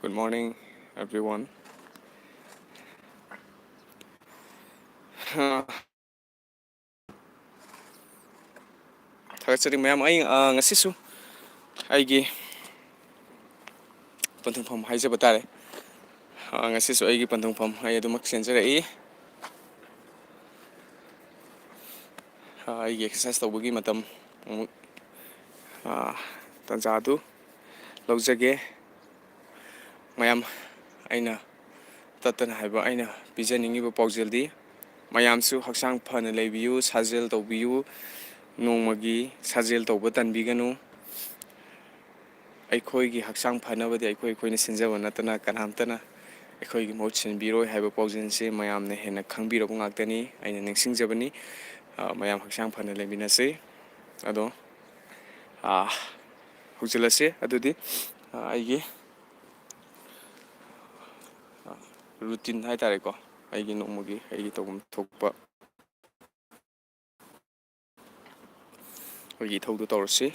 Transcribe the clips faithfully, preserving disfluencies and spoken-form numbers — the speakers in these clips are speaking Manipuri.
Good morning, everyone. ꯑ, ꯊꯥꯒꯠꯆꯔꯤ ꯃꯌꯥꯝ꯫ ꯑꯩ, ꯑ, ꯉꯁꯤꯁꯨ ꯑꯩꯒꯤ ꯄꯟꯊꯨꯡꯐꯝ ꯍꯥꯏꯖꯕ ꯇꯥꯔꯦ꯫ ꯑ, ꯉꯁꯤꯁꯨ ꯑꯩꯒꯤ ꯄꯟꯊꯨꯡꯐꯝ ꯑꯩ ꯑꯗꯨꯃꯛ ꯆꯦꯟꯖꯔꯛꯏ꯫ ꯑ, ꯑꯩꯒꯤ exercise ꯇꯧꯕꯒꯤ ꯃꯇꯝ ꯑꯃꯨꯛ, ꯑ, ꯇꯥꯟꯖꯥ ꯑꯗꯨ ꯂꯧꯖꯒꯦ꯫ ꯃꯌꯥꯝ, ꯑꯩꯅ ꯇꯠꯇꯅ ꯍꯥꯏꯕ ꯑꯩꯅ ꯄꯤꯖꯅꯤꯡꯉꯤꯕ ꯄꯥꯎꯖꯦꯜꯗꯤ, ꯃꯌꯥꯝꯁꯨ ꯍꯛꯆꯥꯡ ꯐꯅ ꯂꯩꯕꯤꯌꯨ, ꯁꯥꯖꯦꯜ ꯇꯧꯕꯤꯌꯨ, ꯅꯣꯡꯃꯒꯤ ꯁꯥꯖꯦꯜ ꯇꯧꯕ ꯇꯟꯕꯤꯒꯅꯨ꯫ ꯑꯩꯈꯣꯏꯒꯤ ꯍꯛꯆꯥꯡ ꯐꯅꯕꯗꯤ ꯑꯩꯈꯣꯏ ꯑꯩꯈꯣꯏꯅ ꯁꯤꯟꯖꯕ ꯅꯠꯇꯅ ꯀꯅꯥꯝꯇꯅ ꯑꯩꯈꯣꯏꯒꯤ ꯃꯍꯨꯠ ꯁꯤꯟꯕꯤꯔꯣꯏ ꯍꯥꯏꯕ ꯄꯥꯎꯖꯦꯜꯁꯤ ꯃꯌꯥꯝꯅ ꯍꯦꯟꯅ ꯈꯪꯕꯤꯔꯕ ꯉꯥꯛꯇꯅꯤ꯫ ꯑꯩꯅ ꯅꯤꯡꯁꯤꯡꯖꯕꯅꯤ꯫ ꯑ, ꯃꯌꯥꯝ ꯍꯛꯆꯥꯡ ꯐꯅ ꯂꯩꯃꯤꯟꯅꯁꯤ꯫ ꯑꯗꯣ, ꯑ, ꯍꯧꯖꯤꯜꯂꯁꯤ꯫ ꯑꯗꯨꯗꯤ, ꯑ, ꯑꯩꯒꯤ, ꯑ, routine ꯍꯥꯏꯇꯥꯔꯦꯀꯣ, ꯑꯩꯒꯤ ꯅꯣꯡꯃꯒꯤ ꯑꯩꯒꯤ ꯇꯧꯐꯝ ꯊꯣꯛꯄ ꯑꯩꯈꯣꯏꯒꯤ ꯏꯊꯧꯗꯨ ꯇꯧꯔꯁꯤ꯫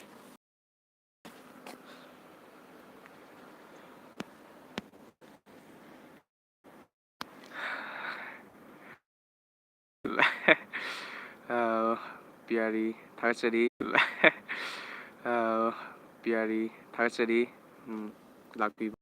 ꯑ, ꯄꯤꯌꯥꯔꯤ ꯊꯥꯒꯠꯆꯔꯤ꯫ ꯑ, ꯄꯤꯌꯥꯔꯤ ꯊꯥꯒꯠꯆꯔꯤ꯫ ꯎꯝ, ꯂꯥꯛꯄꯤꯕ꯫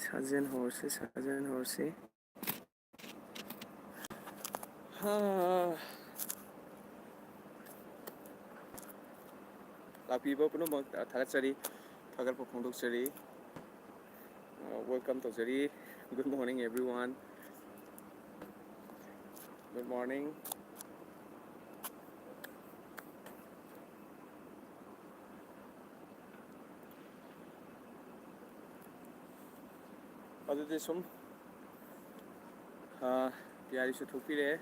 ꯁꯥꯖꯦꯜ ꯍꯧꯔꯁꯤ, ꯁꯥꯖꯦꯜ ꯍꯧꯔꯁꯤ꯫ ꯍꯥ꯫ ꯂꯥꯛꯄꯤꯕ ꯄꯨꯝꯅꯃꯛ ꯊꯥꯒꯠꯆꯔꯤ, ꯊꯥꯒꯠꯄ ꯐꯣꯡꯗꯣꯛꯆꯔꯤ꯫ ꯑ, welcome ꯇꯧꯖꯔꯤ꯫ Good morning, everyone. Good morning. ꯑꯗꯨꯗꯤ ꯁꯨꯝ, ꯑ, ꯄꯤꯌꯥꯔꯤꯁꯨ ꯊꯣꯛꯄꯤꯔꯛꯑꯦ꯫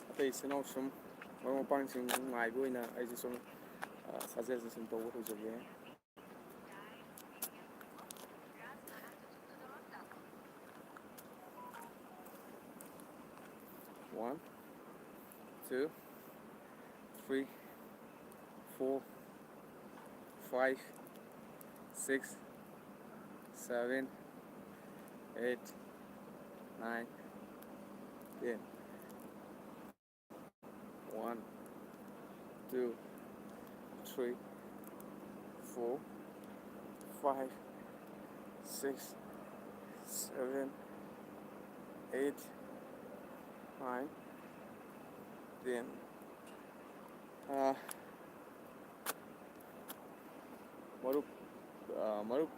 ꯑꯇꯩ ꯏꯆꯤꯟ ꯏꯅꯥꯎ ꯁꯨꯝ ꯃꯔꯨꯞ ꯃꯄꯥꯡꯁꯤꯡ ꯉꯥꯏꯕ ꯑꯣꯏꯅ ꯑꯩꯁꯨ ꯁꯨꯝ, ꯑ, ꯁꯥꯖꯦꯜꯁꯦ ꯁꯨꯝ ꯇꯧꯕ ꯍꯧꯖꯒꯦ꯫ One, two, three, four, five, six, seven, eight, nine, ten. One, two, three, four, five, six, seven, eight, nine, ten. ꯑꯥ, ꯃꯔꯨꯞ, ꯑꯥ, ꯃꯔꯨꯞ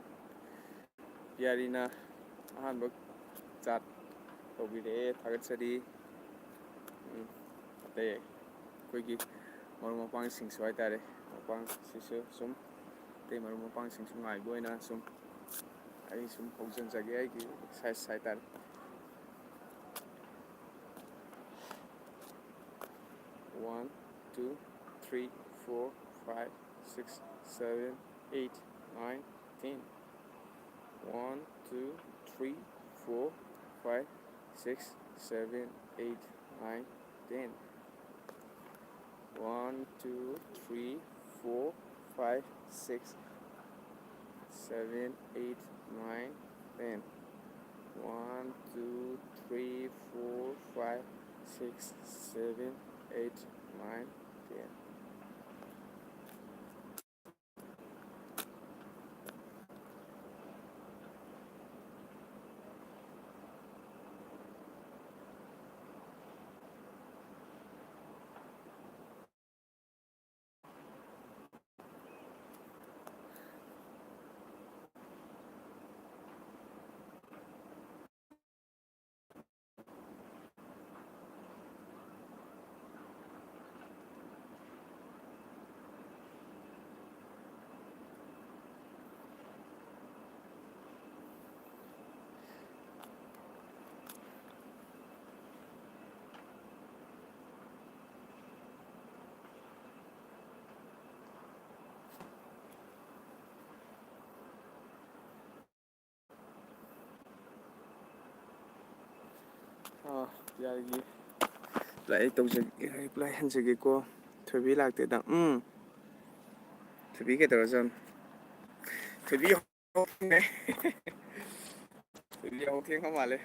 ꯄꯤꯌꯥꯔꯤꯅ ꯑꯍꯥꯟꯕ ꯆꯥꯠ ꯇꯧꯕꯤꯔꯛꯑꯦ, ꯊꯥꯒꯠꯆꯔꯤ꯫ ꯎꯝ, ꯑꯇꯩ ꯑꯩꯈꯣꯏꯒꯤ ꯃꯔꯨꯞ ꯃꯄꯥꯡꯁꯤꯡꯁꯨ ꯍꯥꯏꯇꯥꯔꯦ, ꯃꯄꯥꯡꯁꯤꯁꯨ ꯁꯨꯝ, ꯑꯇꯩ ꯃꯔꯨꯞ ꯃꯄꯥꯡꯁꯤꯡꯁꯨ ꯉꯥꯏꯕ ꯑꯣꯏꯅ ꯁꯨꯝ ꯑꯩ ꯁꯨꯝ ꯍꯧꯖꯤꯟꯖꯒꯦ, ꯑꯩꯒꯤ ꯑꯦꯛꯁꯔꯁꯥꯏꯁ ꯍꯥꯏꯇꯥꯔꯦ꯫ One, two, three, four, five, six, seven, eight, nine, ten. One, two, three, four, five, six, seven, eight, nine, ten. One, two, three, four, five, six, seven, eight, nine, ten. One, two, three, four, five, six, seven, eight, nine, ten. ꯑꯥ, ꯌꯥꯔꯒꯦ꯫ Reply ꯇꯧꯖꯒꯦ, reply ꯍꯟꯖꯒꯦꯀꯣ꯫ ꯊꯣꯏꯕꯤ ꯂꯥꯛꯇꯦꯗ꯫ ꯎꯝ꯫ ꯊꯣꯏꯕꯤ ꯀꯩꯗꯧꯔꯖꯥꯠꯅꯣ? ꯊꯣꯏꯕꯤ ꯊꯣꯏꯕꯤ ꯌꯥꯍꯧ ꯊꯦꯡꯉ ꯃꯥꯜꯂꯦ꯫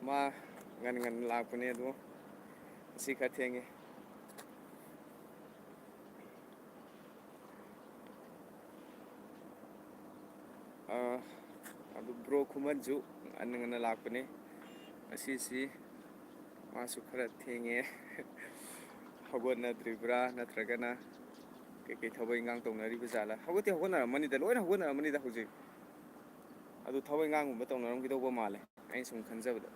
ꯃꯥ ꯉꯟ ꯉꯟꯅ ꯂꯥꯛꯄꯅꯦ, ꯑꯗꯣ ꯉꯁꯤ ꯈꯔ ꯊꯦꯡꯉꯦ꯫ ꯑꯥ, ꯑꯗꯨ bro ꯈꯨꯃꯟꯁꯨ ꯉꯟꯅ ꯉꯟꯅ ꯂꯥꯛꯄꯅꯦ꯫ ꯉꯁꯤꯁꯤ ꯃꯥꯁꯨ ꯈꯔ ꯊꯦꯡꯉꯦ꯫ ꯍꯧꯒꯠꯅꯗ꯭ꯔꯤꯕ꯭ꯔꯥ ꯅꯠꯇ꯭ꯔꯒꯅ ꯀꯩꯀꯩ ꯊꯕꯛ ꯏꯟꯈꯥꯡ ꯇꯧꯅꯔꯤꯕ ꯖꯥꯠꯂꯥ? ꯍꯧꯒꯠꯇꯤ ꯍꯧꯒꯠꯅꯔꯝꯃꯅꯤꯗ, ꯂꯣꯏꯅ ꯍꯧꯒꯠꯅꯔꯝꯃꯅꯤꯗ ꯍꯧꯖꯤꯛ꯫ ꯑꯗꯨ ꯊꯕꯛ ꯏꯟꯈꯥꯡꯒꯨꯝꯕ ꯇꯧꯅꯔꯝꯈꯤꯗꯧꯕ ꯃꯥꯜꯂꯦ, ꯑꯩꯅ ꯁꯨꯝ ꯈꯟꯖꯕꯗ꯫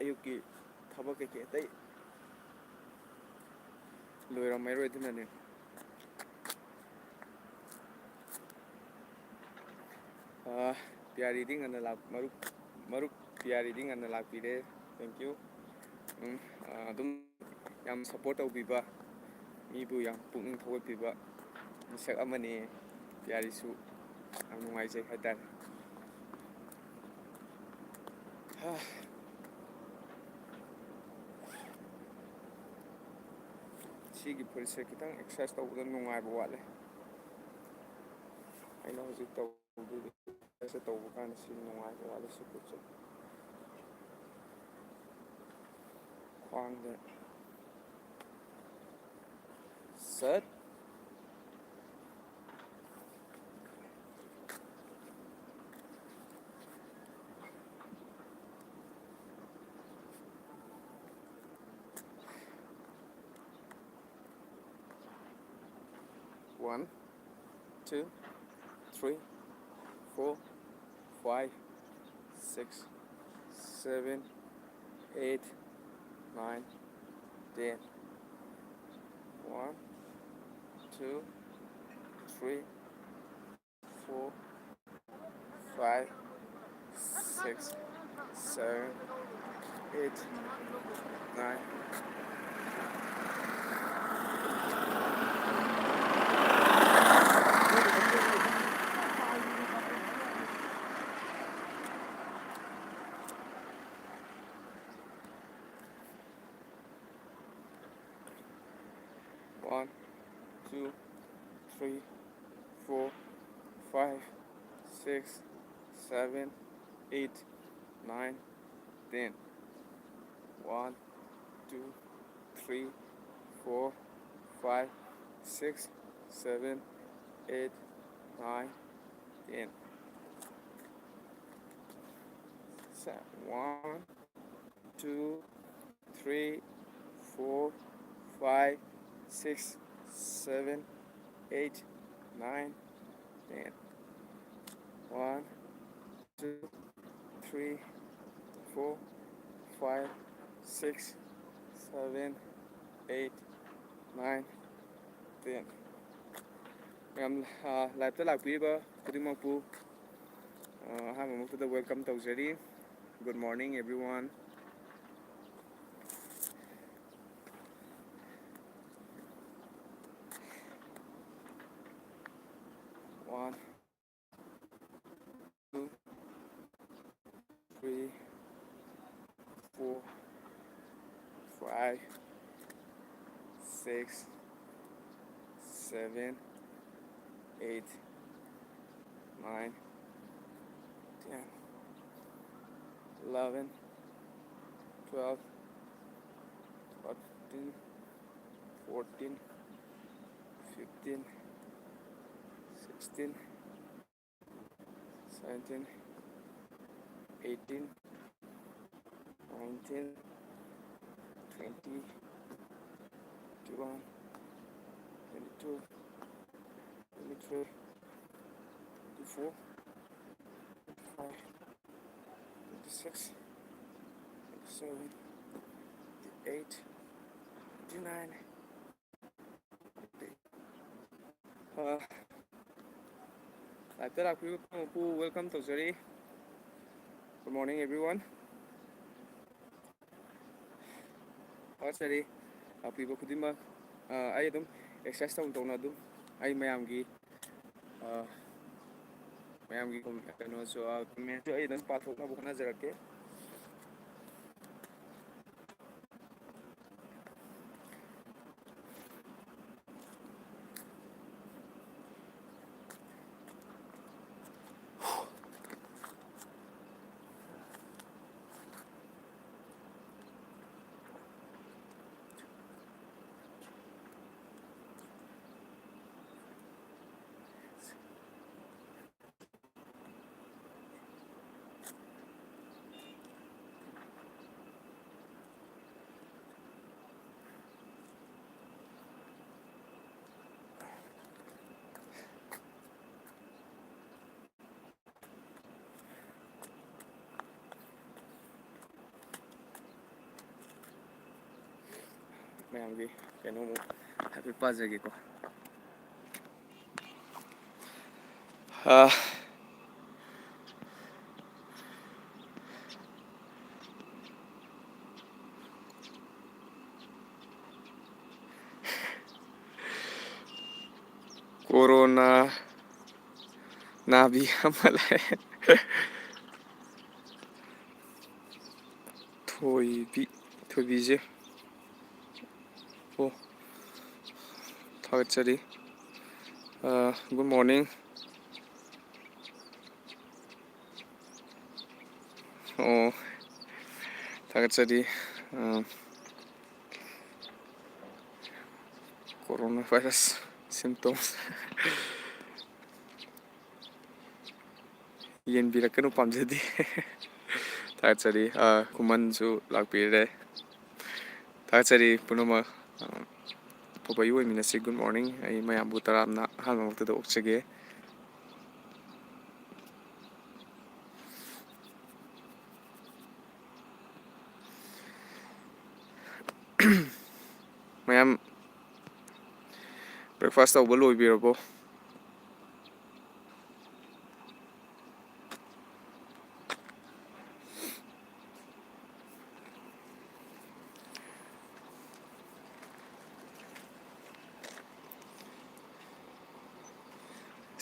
ꯑꯌꯨꯛꯀꯤ ꯊꯕꯛ ꯀꯩꯀꯩ ꯑꯇꯩ ꯂꯣꯏꯔꯝꯃꯔꯣꯏ, ꯑꯗꯨꯅꯅꯦ꯫ ꯑꯥ, ꯄꯤꯌꯥꯔꯤꯗꯤ ꯉꯟꯅ ꯂꯥꯛ-, ꯃꯔꯨꯞ, ꯃꯔꯨꯞ ꯄꯤꯌꯥꯔꯤꯗꯤ ꯉꯟꯅ ꯂꯥꯛꯄꯤꯔꯦ꯫ Thank you꯫ ꯎꯝ, ꯑꯥ, ꯑꯗꯨꯝ ꯌꯥꯝ support ꯇꯧꯕꯤꯕ, ꯃꯤꯕꯨ ꯌꯥꯝ ꯄꯨꯛꯅꯤꯡ ꯊꯧꯒꯠꯄꯤꯕ ꯃꯤꯁꯛ ꯑꯃꯅꯤ꯫ ꯄꯤꯌꯥꯔꯤꯁꯨ ꯌꯥꯝ ꯅꯨꯡꯉꯥꯏꯖꯩ ꯍꯥꯏꯇꯥꯔꯦ꯫ ꯍꯥ꯫ ꯁꯤꯒꯤ ꯐꯨꯔꯤꯠꯁꯦ ꯈꯤꯇꯪ exercise ꯇꯧꯕꯗ ꯅꯨꯡꯉꯥꯏꯕ ꯋꯥꯠꯂꯦ꯫ ꯑꯩꯅ ꯍꯧꯖꯤꯛ ꯇꯧꯗꯣꯏꯗꯣ, exercise ꯇꯧꯕ ꯀꯥꯟꯗ ꯁꯤ ꯅꯨꯡꯉꯥꯏꯕ ꯋꯥꯠꯂꯦ, ꯁꯤ ꯐꯨꯔꯤꯠꯁꯦ꯫ ꯈ꯭ꯋꯥꯡꯗ ꯁꯠ꯫ One, two, three, four, five, six, seven, eight, nine, ten. One, two, three, four, five, six, seven, eight, nine. One, two, three, four, five, six, seven, eight, nine, ten. One, two, three, four, five, six, seven, eight, nine, ten. Sa-, one, two, three, four, five, six, seven, eight, nine, ten. One, two, three, four, five, six, seven, eight, nine, ten. ꯃꯌꯥꯝ, ꯑ, live-ꯇ ꯂꯥꯛꯄꯤꯔꯤꯕ ꯈꯨꯗꯤꯡꯃꯛꯄꯨ, ꯑ, ꯑꯍꯥꯟꯕꯃꯛꯇꯗ welcome ꯇꯧꯖꯔꯤ꯫ Good morning, everyone. One, two, three, four, five, six, seven, eight, nine, ten, eleven, twelve, thirteen, fourteen, fifteen, sixteen, seventeen, eighteen, nineteen, twenty, twenty-one, twenty-two, twenty-three, twenty-four, twenty-five, twenty-six, twenty-seven, twenty-eight, twenty-nine, ꯑ, live-ꯇ ꯂꯥꯛꯄꯤꯕ ꯄꯨꯝꯅꯃꯛꯄꯨ welcome ꯇꯧꯖꯔꯤ꯫ Good morning, everyone. ꯊꯥꯒꯠꯆꯔꯤ꯫ ꯂꯥꯛꯄꯤꯕ ꯈꯨꯗꯤꯡꯃꯛ, ꯑ, ꯑꯩ ꯑꯗꯨꯝ exercise ꯇꯧꯅ ꯇꯧꯅ ꯑꯗꯨꯝ ꯑꯩ ꯃꯌꯥꯝꯒꯤ, ꯑ, ꯃꯌꯥꯝꯒꯤ ꯀꯩꯅꯣꯁꯨ, ꯑ, comment ꯁꯨ ꯑꯩ ꯑꯗꯨꯝ ꯄꯥꯊꯣꯛꯅꯕ ꯍꯣꯠꯅꯖꯔꯛꯀꯦ꯫ ꯃꯌꯥꯝꯒꯤ ꯀꯩꯅꯣꯃꯨꯛ ꯍꯥꯏꯐꯦꯠ ꯄꯥꯖꯒꯦꯀꯣ꯫ ꯑ, ꯀꯣꯔꯣꯅꯥ ꯅꯥꯕꯤ ꯑꯃ ꯂꯥꯛꯑꯦ꯫ ꯊꯣꯏꯕꯤ, ꯊꯣꯏꯕꯤꯁꯦ꯫ ꯑꯣ, ꯊꯥꯒꯠꯆꯔꯤ꯫ ꯑ, good morning꯫ ꯑꯣ, ꯊꯥꯒꯠꯆꯔꯤ꯫ ꯑ, coronavirus symptoms꯫ ꯌꯦꯡꯕꯤꯔꯛꯀꯅꯨ, ꯄꯥꯝꯖꯗꯦ꯫ ꯊꯥꯒꯠꯆꯔꯤ꯫ ꯑ, ꯈꯨꯃꯟꯁꯨ ꯂꯥꯛꯄꯤꯔꯦ꯫ ꯊꯥꯒꯠꯆꯔꯤ ꯄꯨꯝꯅꯃꯛ꯫ ꯑ, ꯑꯐꯕ ꯑꯌꯨꯛ ꯑꯣꯏꯃꯤꯟꯅꯁꯤ꯫ Good morning꯫ ꯑꯩ ꯃꯌꯥꯝꯕꯨ ꯇꯔꯥꯝꯅ ꯑꯍꯥꯟꯕꯃꯛꯇꯗ ꯑꯣꯛꯆꯒꯦ꯫ ꯃꯌꯥꯝ breakfast ꯇꯧꯕ ꯂꯣꯏꯕꯤꯔꯕꯣ?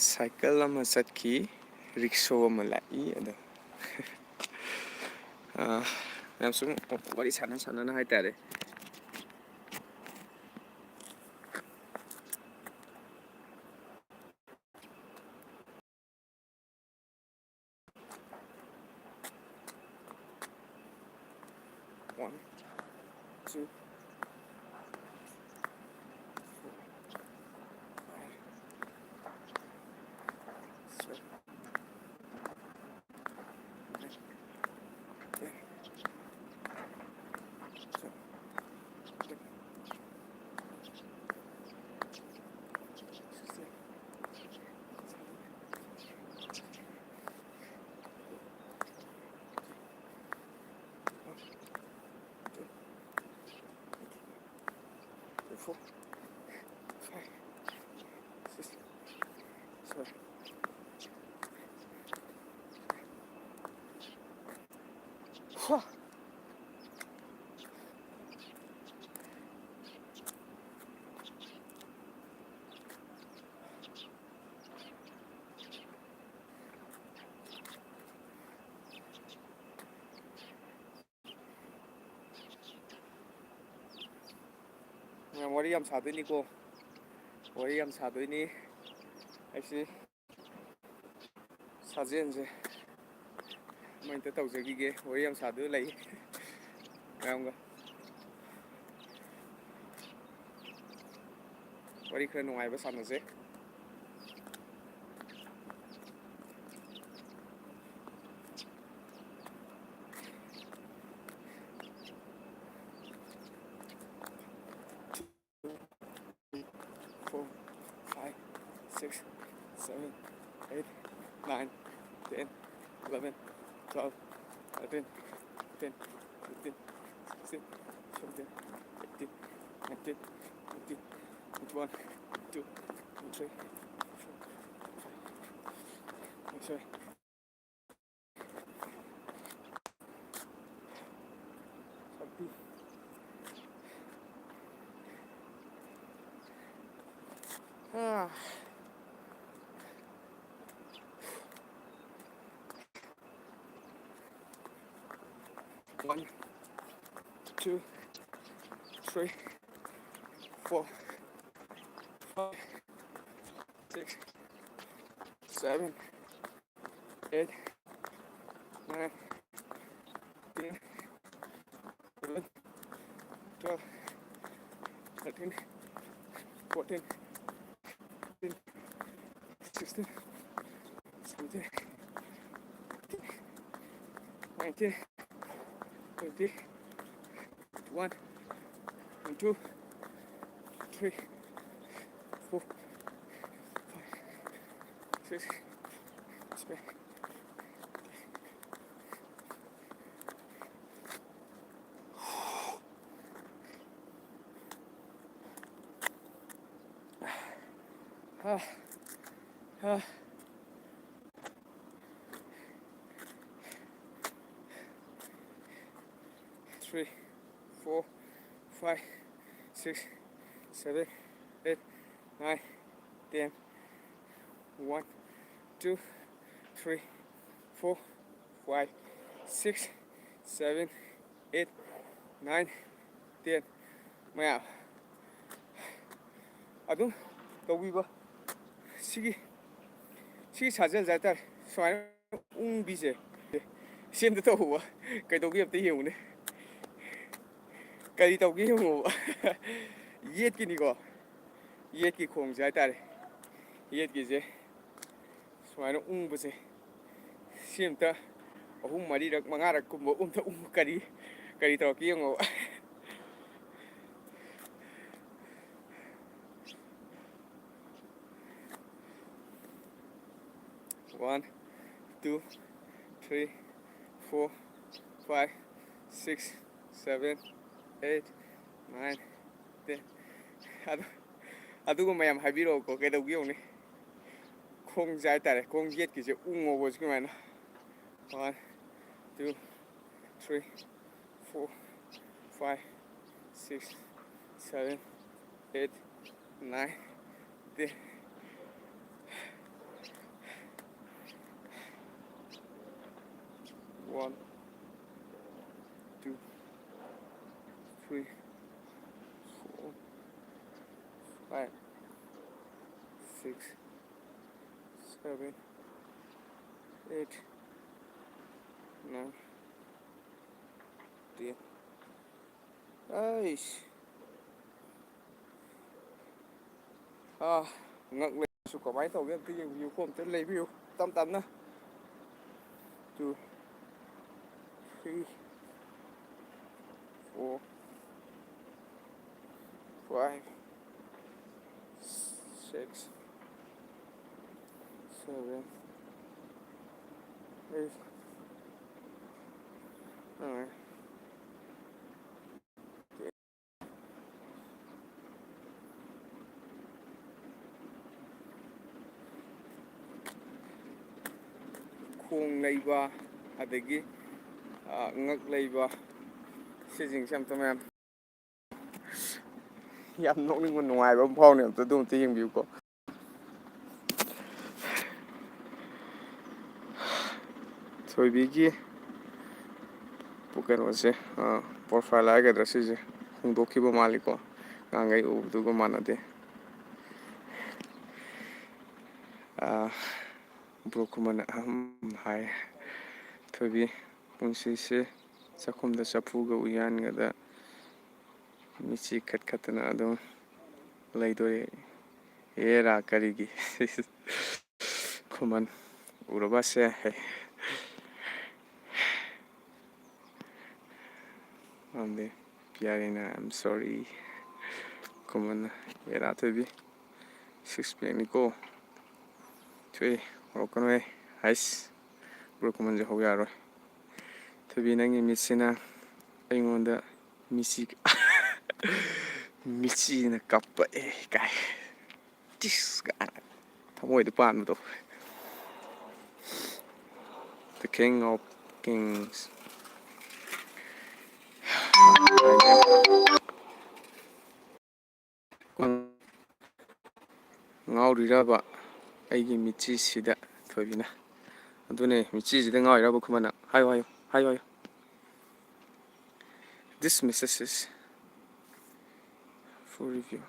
ꯁꯥꯏꯀꯜ ꯑꯃ ꯆꯠꯈꯤ, ꯔꯤꯛꯁꯣ ꯑꯃ ꯂꯥꯛꯏ꯫ ꯑꯗꯣ, ꯑꯥ, ꯌꯥꯝ ꯁꯨꯝ ꯋꯥꯔꯤ ꯁꯥꯟꯅ ꯁꯥꯟꯅꯅ ꯍꯥꯏꯇꯥꯔꯦ꯫ One, two, four, five, seven, eight, nine, ten, eleven, twelve, thirteen, sixteen, seventeen, eighteen, nineteen, twenty, twenty-one, twenty-two, twenty-three, twenty-four, twenty-five, twenty-six, twenty-seven. ꯍꯥ! ꯃꯌꯥꯝ ꯋꯥꯔꯤ ꯌꯥꯝ ꯁꯥꯗꯣꯏꯅꯤꯀꯣ, ꯋꯥꯔꯤ ꯌꯥꯝ ꯁꯥꯗꯣꯏꯅꯤ꯫ ꯑꯩꯁꯤ ꯁꯥꯖꯦꯜꯁꯦ ꯑꯃ ꯍꯦꯛꯇ ꯇꯧꯖꯈꯤꯒꯦ꯫ ꯋꯥꯔꯤ ꯌꯥꯝ ꯁꯥꯗꯣꯏ ꯂꯩ ꯃꯌꯥꯝꯒ꯫ ꯋꯥꯔꯤ ꯈꯔ ꯅꯨꯡꯉꯥꯏꯕ ꯁꯥꯟꯅꯁꯦ꯫ Four, five, six, seven, eight, nine, ten, eleven, twelve, thirteen, fourteen, fifteen, sixteen, seventeen, eighteen, nineteen, twenty, twenty-one, twenty-two, twenty-three, twenty-four, twenty-five, twenty-six, ꯁꯛꯇꯤ꯫ ꯑꯥ꯫ One, two, three, four, five, six, seven, eight, nine, ten, eleven, twelve, thirteen, fourteen, fifteen, sixteen, seventeen, eighteen, nineteen, twenty, one, and two, three, four, five, six, seven. Ah, ah. Three, four, five, six, seven, eight, nine, ten. One, two, three, four, five, six, seven, eight, nine, ten. ꯃꯌꯥꯝ ꯑꯗꯨꯝ ꯇꯧꯕꯤꯕ ꯁꯤꯒꯤ ꯁꯤꯒꯤ ꯁꯥꯖꯦꯜꯁꯦ ꯍꯥꯏꯇꯥꯔꯦ, ꯁꯨꯃꯥꯏꯅ ꯎꯪꯕꯤꯁꯦ ꯁꯤ ꯑꯝꯇ ꯇꯧꯕ꯫ ꯀꯩꯗꯧꯒꯦ ꯑꯝꯇ ꯌꯦꯡꯉꯨꯅꯦ, ꯀꯔꯤ ꯇꯧꯒꯦ ꯌꯦꯡꯉꯣꯕ꯫ ꯌꯦꯠꯀꯤꯅꯤꯀꯣ, ꯌꯦꯠꯀꯤ ꯈꯣꯡꯁꯦ ꯍꯥꯏꯇꯥꯔꯦ, ꯌꯦꯠꯀꯤꯁꯦ ꯁꯨꯃꯥꯏꯅ ꯎꯪꯕꯁꯦ ꯁꯤ ꯑꯝꯇ ꯑꯍꯨꯝ ꯃꯔꯤꯔꯛ ꯃꯉꯥꯔꯛ ꯀꯨꯝꯕ ꯑꯝꯇ ꯎꯪ꯫ ꯀꯔꯤ ꯀꯔꯤ ꯇꯧꯔꯛꯀꯦ ꯌꯦꯡꯉꯣꯕ꯫ One, two, three, four, five, six, seven, eight, nine, ten. ꯑꯗꯨ ꯑꯗꯨꯒ ꯃꯌꯥꯝ ꯍꯥꯏꯕꯤꯔꯛꯑꯣꯀꯣ, ꯀꯩꯗꯧꯒꯦ ꯌꯦꯡꯉꯨꯅꯦ꯫ ꯈꯣꯡꯁꯦ ꯍꯥꯏꯇꯥꯔꯦ, ꯈꯣꯡ ꯌꯦꯠꯀꯤꯁꯦ ꯎꯪꯉꯣꯕ ꯍꯧꯖꯤꯛ ꯀꯃꯥꯏꯅ꯫ One, two, three, four, five, six, seven, eight, nine, ten. One, Two, three, four, five, six, seven, eight, nine, ten. ꯑꯩꯁ꯫ ꯑꯥ, ꯉꯛ ꯂꯩꯕꯁꯨ ꯀꯃꯥꯏꯅ ꯇꯧꯒꯦ ꯑꯝꯇ ꯌꯦꯡꯕꯤꯌꯨꯀꯣ, ꯑꯝꯇ ꯂꯩꯕꯤꯌꯨ ꯇꯞ ꯇꯞꯅ꯫ Two, three, four, five, six, seven, eight, nine. ꯈꯣꯡ ꯂꯩꯕ, ꯑꯗꯒꯤ, ꯑ, ꯉꯛ ꯂꯩꯕ, ꯁꯤꯁꯤꯡꯁꯦ ꯑꯝꯇ ꯃꯌꯥꯝ ꯌꯥꯝ ꯅꯣꯛꯅꯤꯡꯕ, ꯅꯨꯡꯉꯥꯏꯕ ꯑꯃ ꯐꯥꯎꯅꯤ꯫ ꯑꯝꯇ ꯑꯗꯨ ꯑꯝꯇ ꯌꯦꯡꯕꯤꯌꯨꯀꯣ꯫ ꯊꯣꯏꯕꯤꯒꯤ ꯀꯩꯅꯣꯁꯦ, profile ꯍꯥꯏꯒꯗ꯭ꯔꯥ, ꯁꯤꯁꯦ ꯍꯣꯡꯗꯣꯛꯈꯤꯕ ꯃꯥꯜꯂꯤꯀꯣ, ꯉꯍꯥꯟꯈꯩ ꯎꯕꯗꯨꯒ ꯃꯥꯟꯅꯗꯦ꯫ ꯑꯥ, ꯕ꯭ꯔꯣ ꯈꯨꯃꯟ ꯑꯍꯝ ꯍꯥꯏ, "ꯊꯣꯏꯕꯤ, ꯄꯨꯟꯁꯤꯁꯦ ꯆꯥꯛꯈꯨꯝꯗ ꯆꯐꯨꯒ ꯎꯌꯥꯟꯒꯗ ꯃꯤꯠꯁꯤ ꯈꯠ ꯈꯠꯇꯅ ꯑꯗꯨꯝ ꯂꯩꯗꯣꯔꯦ꯫ ꯑꯦꯔꯥ, ꯀꯔꯤꯒꯤ?" ꯈꯨꯃꯟ ꯎꯔꯕꯁꯦ꯫ ꯑꯃꯗꯤ ꯄꯤꯌꯥꯔꯤꯅ, "I'm sorry." ꯈꯨꯃꯟ, "ꯑꯦꯔꯥ ꯊꯣꯏꯕꯤ, six packꯅꯤꯀꯣ꯫ ꯊꯣꯏ, ꯍꯧꯔꯛꯀꯅꯨꯍꯦ꯫ ꯍꯥꯏꯁ, ꯕ꯭ꯔꯣ ꯈꯨꯃꯟꯁꯦ ꯍꯧ ꯌꯥꯔꯣꯏ꯫ ꯊꯣꯏꯕꯤ, ꯅꯪꯒꯤ ꯃꯤꯠꯁꯤꯅ ꯑꯩꯉꯣꯟꯗ ꯃꯤꯆꯤ, ꯃꯤꯆꯤꯅ ꯀꯥꯞꯄꯛꯑꯦ ꯀꯥꯏ꯫ ꯇꯤꯁ ꯀꯥꯏꯅ ꯊꯃꯣꯏꯗ ꯄꯥꯟꯕꯗꯣ꯫ The King of Kings꯫ ꯉꯥꯎꯔꯤꯔꯕ ꯑꯩꯒꯤ ꯃꯤꯠꯁꯤꯗ ꯊꯣꯏꯕꯤꯅ? ꯑꯗꯨꯅꯦ, ꯃꯤꯠꯁꯤꯗ ꯉꯥꯎꯔꯤꯔꯕ ꯈꯨꯃꯟꯅ? ꯍꯥꯏꯌꯨ, ꯍꯥꯏꯌꯨ, ꯍꯥꯏꯌꯨ, ꯍꯥꯏꯌꯨ꯫ This message is for review.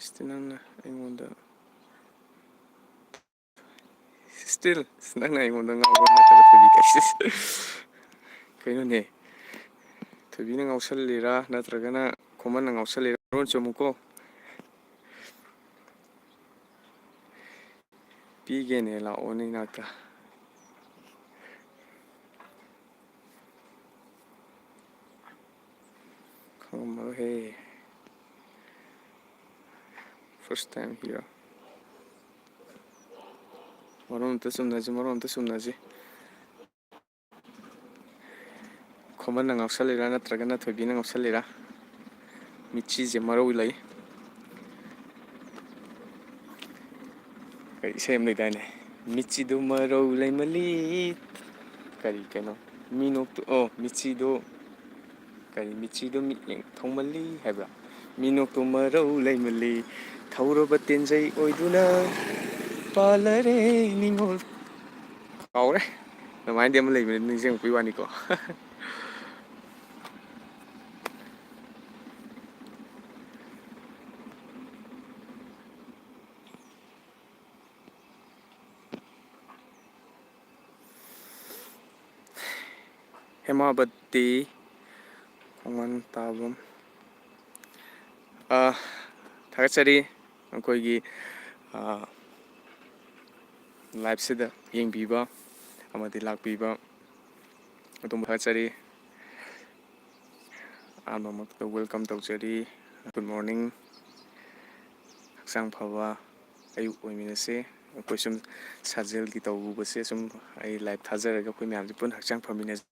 Still ꯅꯪꯅ ꯑꯩꯉꯣꯟꯗ Still ꯅꯪꯅ ꯑꯩꯉꯣꯟꯗ ꯉꯥꯎꯕ ꯅꯠꯇꯕ, ꯊꯣꯏꯕꯤ ꯀꯥꯏꯁꯦ꯫ ꯀꯩꯅꯣꯅꯦ? ꯊꯣꯏꯕꯤꯅ ꯉꯥꯎꯁꯜꯂꯤꯔꯥ ꯅꯠꯇ꯭ꯔꯒꯅ ꯈꯣꯃꯟꯅ ꯉꯥꯎꯁꯜꯂꯤꯔꯥ? ꯃꯔꯣꯟ ꯆꯨꯝꯃꯨꯀꯣ꯫ ꯄꯤꯒꯦꯅꯦ, ꯂꯥꯛꯑꯣꯅꯦ ꯏꯅꯥꯛꯇ꯫ ꯈꯪꯉꯝꯃꯔꯣꯏꯍꯦ꯫ First time here. ꯃꯔꯣꯟ ꯑꯝꯇ ꯆꯨꯝꯅꯁꯤ, ꯃꯔꯣꯟ ꯑꯝꯇ ꯆꯨꯝꯅꯁꯤ꯫ ꯈꯣꯃꯟꯅ ꯉꯥꯎꯁꯜꯂꯤꯔꯥ ꯅꯠꯇ꯭ꯔꯒꯅ ꯊꯣꯏꯕꯤꯅ ꯉꯥꯎꯁꯜꯂꯤꯔꯥ? ꯃꯤꯠꯁꯤꯁꯦ ꯃꯔꯧ ꯂꯩ꯫ ꯀꯩ ꯏꯁꯩ ꯑꯃ ꯂꯩꯗꯥꯏꯅꯦ? "ꯃꯤꯠꯁꯤꯗꯨ ꯃꯔꯧ ꯂꯩꯃꯜꯂꯤ", ꯀꯔꯤ ꯀꯩꯅꯣ? "ꯃꯤꯅꯣꯛꯇꯨ", ꯑꯣ, "ꯃꯤꯠꯁꯤꯗꯨ", ꯀꯔꯤ, "ꯃꯤꯠꯁꯤꯗꯨ ꯃꯤꯠꯌꯦꯡ ꯊꯧꯃꯜꯂꯤ" ꯍꯥꯏꯕ꯭ꯔꯥ? "ꯃꯤꯅꯣꯛꯇꯨ ꯃꯔꯧ ꯂꯩꯃꯜꯂꯤ, ꯊꯧꯔꯕ ꯇꯦꯟꯖꯩ ꯑꯣꯏꯗꯨꯅ ꯄꯥꯜꯂꯔꯦ ꯅꯤꯡꯉꯣꯜ"꯫ ꯀꯥꯎꯔꯦ꯫ ꯑꯗꯨꯃꯥꯏꯅꯗꯤ ꯑꯃ ꯂꯩꯕꯅꯤ, ꯅꯤꯡꯁꯤꯡꯉꯛꯄꯩ ꯋꯥꯅꯤꯀꯣ꯫ ꯍꯦꯃꯥꯕꯇꯤ ꯈꯣꯡꯃꯟ ꯇꯥꯕꯝ꯫ ꯑ, ꯊꯥꯒꯠꯆꯔꯤ ꯑꯩꯈꯣꯏꯒꯤ, ꯑ, live-ꯁꯤꯗ ꯌꯦꯡꯕꯤꯕ ꯑꯃꯗꯤ ꯂꯥꯛꯄꯤꯕ ꯑꯗꯨꯝ ꯊꯥꯒꯠꯆꯔꯤ꯫ ꯑꯍꯥꯟꯕꯃꯛꯇ welcome ꯇꯧꯖꯔꯤ꯫ Good morning꯫ ꯍꯛꯆꯥꯡ ꯐꯕ ꯑꯌꯨꯛ ꯑꯣꯏꯃꯤꯟꯅꯁꯦ꯫ ꯑꯩꯈꯣꯏ ꯁꯨꯝ ꯁꯥꯖꯦꯜꯒꯤ ꯇꯧꯕꯁꯦ ꯁꯨꯝ ꯑꯩ live ꯊꯥꯖꯔꯒ ꯑꯩꯈꯣꯏ ꯃꯌꯥꯝꯁꯦ ꯄꯨꯟꯅ ꯍꯛꯆꯥꯡ ꯐꯃꯤꯟꯅꯁꯦ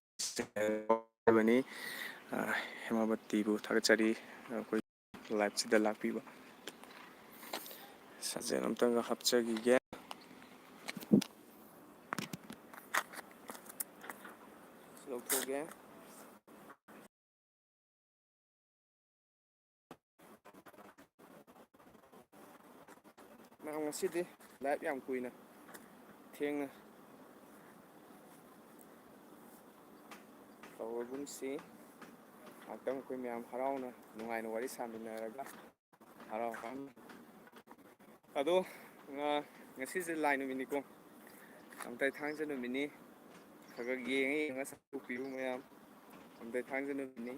ꯍꯥꯏꯕꯅꯤ꯫ ꯑ, ꯍꯦꯃꯥꯕꯇꯤꯕꯨ ꯊꯥꯒꯠꯆꯔꯤ꯫ ꯑꯩꯈꯣꯏ live-ꯁꯤꯗ ꯂꯥꯛꯄꯤꯕ꯫ ꯁꯥꯖꯦꯜ ꯑꯝꯇꯪꯒ ꯍꯥꯞꯆꯈꯤꯒꯦ꯫ ꯂꯧꯊꯣꯛꯑꯒꯦ꯫ ꯃꯌꯥꯝ, ꯉꯁꯤꯗꯤ live ꯌꯥꯝ ꯀꯨꯏꯅ ꯊꯦꯡꯅ ꯇꯧꯔꯒꯨꯝꯁꯤ꯫ ꯉꯥꯛꯇꯪ ꯑꯩꯈꯣꯏ ꯃꯌꯥꯝ ꯍꯔꯥꯎꯅ ꯅꯨꯡꯉꯥꯏꯅ ꯋꯥꯔꯤ ꯁꯥꯃꯤꯟꯅꯔꯒ ꯍꯔꯥꯎ ꯍꯔꯥꯎꯅ꯫ ꯑꯗꯣ, ꯉ-, ꯉꯁꯤꯁꯦ ꯂꯥꯏ ꯅꯨꯃꯤꯠꯅꯤꯀꯣ꯫ ꯂꯝꯇꯩ ꯊꯥꯡꯖ ꯅꯨꯃꯤꯠꯅꯤ꯫ ꯈꯔ ꯈꯔ ꯌꯦꯡꯉ ꯌꯦꯡꯉ ꯆꯠꯊꯣꯛꯄꯤꯌꯨ ꯃꯌꯥꯝ꯫ ꯂꯝꯇꯩ ꯊꯥꯡꯖ ꯅꯨꯃꯤꯠꯅꯤ꯫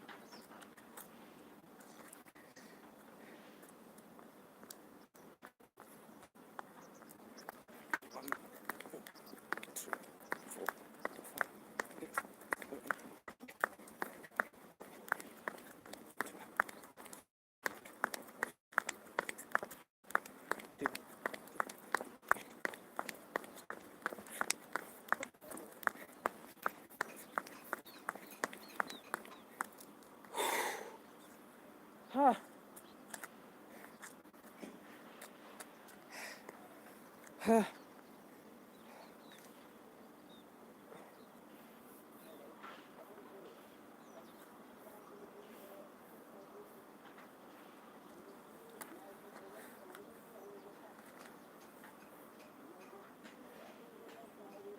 ꯍꯥ꯫ ꯍꯥ꯫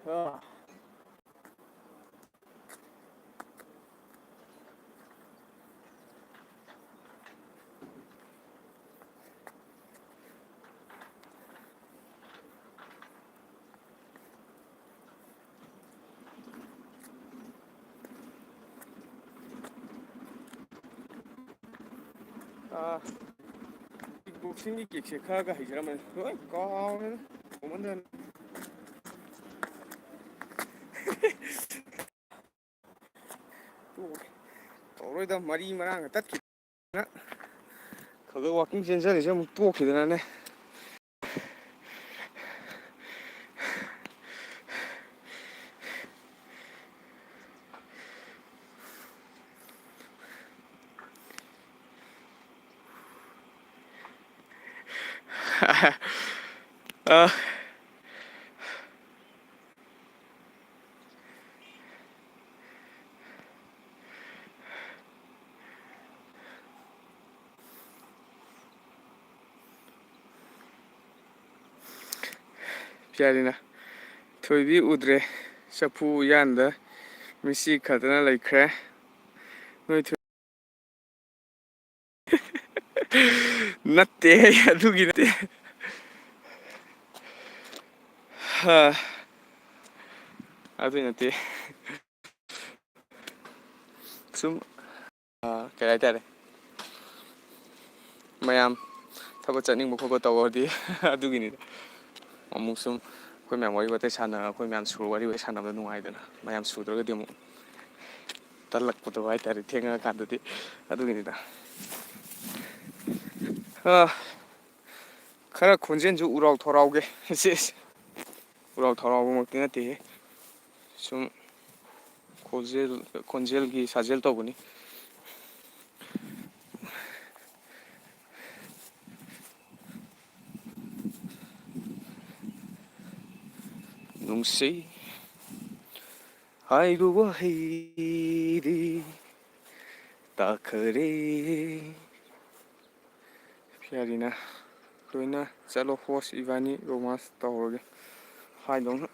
ꯑꯥ꯫ ꯑꯥ, ꯀꯤꯛ ꯕꯣꯛꯁꯤꯡꯒꯤ ꯀꯤꯛꯁꯦ ꯈꯔꯒ ꯍꯩꯖꯔꯝꯕꯅꯤ, ꯂꯣꯏ ꯀꯥꯎꯔꯦꯗ, ꯀꯨꯝꯃꯟꯗꯅ꯫ ꯇꯣꯛꯑꯒꯦ꯫ ꯇꯧꯔꯣꯏꯗ, ꯃꯔꯤ ꯃꯔꯥꯡꯒ ꯇꯠꯈꯤꯗꯅ꯫ ꯈꯔ ꯈꯔ ꯋꯥꯛꯀꯤꯡ ꯆꯦꯟꯖꯔꯤꯁꯦ ꯑꯃꯨꯛ ꯇꯣꯛꯈꯤꯗꯅꯅꯦ꯫ ꯑ꯫ ꯄꯤꯌꯥꯂꯤꯅ, "ꯊꯣꯏꯕꯤ ꯎꯗ꯭ꯔꯦ, ꯆꯐꯨ ꯎꯌꯥꯟꯗ ꯃꯤꯁꯤ ꯈꯛꯇꯅ ꯂꯩꯈ꯭ꯔꯦ꯫ ꯅꯣꯏ ꯊꯨ-, ꯅꯠꯇꯦ, ꯑꯗꯨꯒꯤ ꯅꯠꯇꯦ꯫ ꯍꯥ, ꯑꯗꯨꯏ ꯅꯠꯇꯦ꯫ ꯁꯨꯝ, ꯑ, ꯀꯩ ꯍꯥꯏꯇꯥꯔꯦ, ꯃꯌꯥꯝ ꯊꯕꯛ ꯆꯠꯅꯤꯡꯕ ꯈꯣꯠꯄ ꯇꯧꯔꯗꯤ ꯑꯗꯨꯒꯤꯅꯤꯗ꯫ ꯑꯃꯨꯛ ꯁꯨꯝ ꯑꯩꯈꯣꯏ ꯃꯌꯥꯝ ꯋꯥꯔꯤ ꯋꯥꯇꯥꯏ ꯁꯥꯟꯅꯔꯒ, ꯑꯩꯈꯣꯏ ꯃꯌꯥꯝ ꯁꯨꯔ ꯋꯥꯔꯤ ꯋꯥꯇꯥꯏ ꯁꯥꯟꯅꯕꯗ ꯅꯨꯡꯉꯥꯏꯗꯅ, ꯃꯌꯥꯝ ꯁꯨꯗ꯭ꯔꯒꯗꯤ ꯑꯃꯨꯛ ꯇꯜꯂꯛꯄꯗꯣ ꯍꯥꯏꯇꯥꯔꯦ, ꯊꯦꯡꯉꯛꯑꯀꯥꯟꯗꯗꯤ꯫ ꯑꯗꯨꯒꯤꯅꯤꯗ꯫ ꯑ, ꯈꯔ ꯈꯣꯟꯖꯦꯜꯁꯨ ꯎꯔꯥꯎ ꯊꯧꯔꯥꯎꯒꯦ꯫ ꯁꯤꯁ, ꯎꯔꯥꯎ ꯊꯧꯔꯥꯎꯕꯃꯛꯇꯤ ꯅꯠꯇꯦꯍꯦ, ꯁꯨꯝ ꯈꯣꯟꯖꯦꯜ, ꯈꯣꯟꯖꯦꯜꯒꯤ ꯁꯥꯖꯦꯜ ꯇꯧꯕꯅꯤ꯫ ꯅꯨꯡꯁꯤ ꯍꯥꯏꯕ ꯋꯥꯍꯩꯗꯤ ꯇꯥꯈꯔꯦ꯫ ꯄꯤꯌꯥꯔꯤꯅ ꯂꯣꯏꯅ ꯆꯠꯂꯣ, ꯍꯣꯁ ꯏꯕꯥꯅꯤ ꯔꯣꯃꯥꯟꯁ ꯇꯧꯔꯒꯦ ꯍꯥꯏꯗꯧꯅ꯫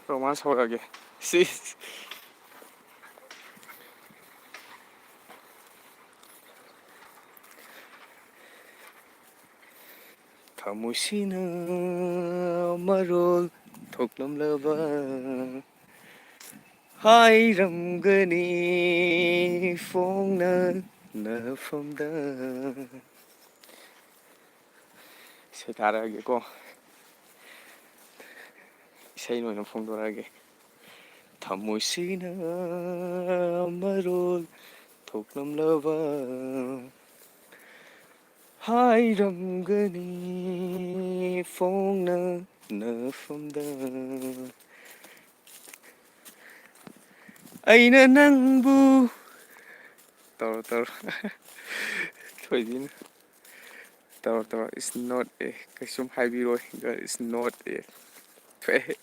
ꯔꯣꯃꯥꯟꯁ ꯍꯧꯔꯒꯦ꯫ ꯁꯤ ꯊꯃꯣꯏꯁꯤꯅ ꯃꯔꯣꯜ ꯊꯣꯛꯂꯝꯂꯕ ꯍꯥꯏꯔꯝꯒꯅꯤ ꯐꯣꯡꯅ ꯅꯐꯝꯗ꯫ ꯏꯁꯩ ꯊꯥꯔꯛꯑꯒꯦꯀꯣ, ꯏꯁꯩ ꯑꯣꯏꯅ ꯐꯣꯡꯗꯣꯔꯛꯑꯒꯦ꯫ ꯊꯃꯣꯏꯁꯤꯅ ꯃꯔꯣꯜ ꯊꯣꯛꯂꯝꯂꯕ ꯍꯥꯏꯔꯝꯒꯅꯤ ꯐꯣꯡꯅ ꯅꯐꯝꯗ꯫ ꯑꯩꯅ ꯅꯪꯕꯨ ꯇꯧꯔꯣ, ꯇꯧꯔꯣ꯫ ꯊꯣꯏꯕꯤꯅ ꯇꯧꯔꯣ, ꯇꯧꯔꯣ꯫ It's not a, ꯀꯩꯁꯨꯝ ꯍꯥꯏꯕꯤꯔꯣꯏ꯫ It's not a, ꯊꯣꯛꯑꯦ꯫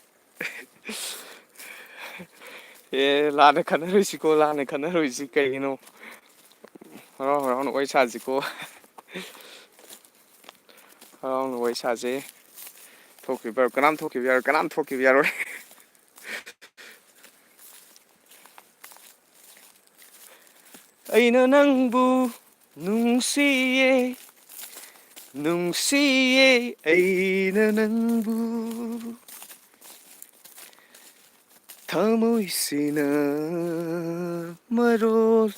ꯑꯦ, ꯂꯥꯟꯅ ꯈꯟꯅꯔꯣꯏꯁꯤꯀꯣ, ꯂꯥꯟꯅ ꯈꯟꯅꯔꯣꯏꯁꯤ꯫ ꯀꯩꯒꯤꯅꯣ? ꯍꯔꯥꯎ ꯍꯔꯥꯎꯅ ꯋꯥꯔꯤ ꯁꯥꯁꯤꯀꯣ꯫ ꯍꯔꯥꯎꯅ ꯋꯥꯔꯤ ꯁꯥꯁꯦ꯫ ꯊꯣꯛꯈꯤꯕ ꯌꯥꯔꯣꯏ, ꯀꯅꯥꯝ ꯊꯣꯛꯈꯤꯕ ꯌꯥꯔꯣꯏ, ꯀꯅꯥꯝ ꯊꯣꯛꯈꯤꯕ ꯌꯥꯔꯣꯏ꯫ ꯑꯩꯅ ꯅꯪꯕꯨ ꯅꯨꯡꯁꯤꯌꯦ, ꯅꯨꯡꯁꯤꯌꯦ ꯑꯩꯅ ꯅꯪꯕꯨ꯫ ꯊꯃꯣꯏꯁꯤꯅ ꯃꯔꯣꯜ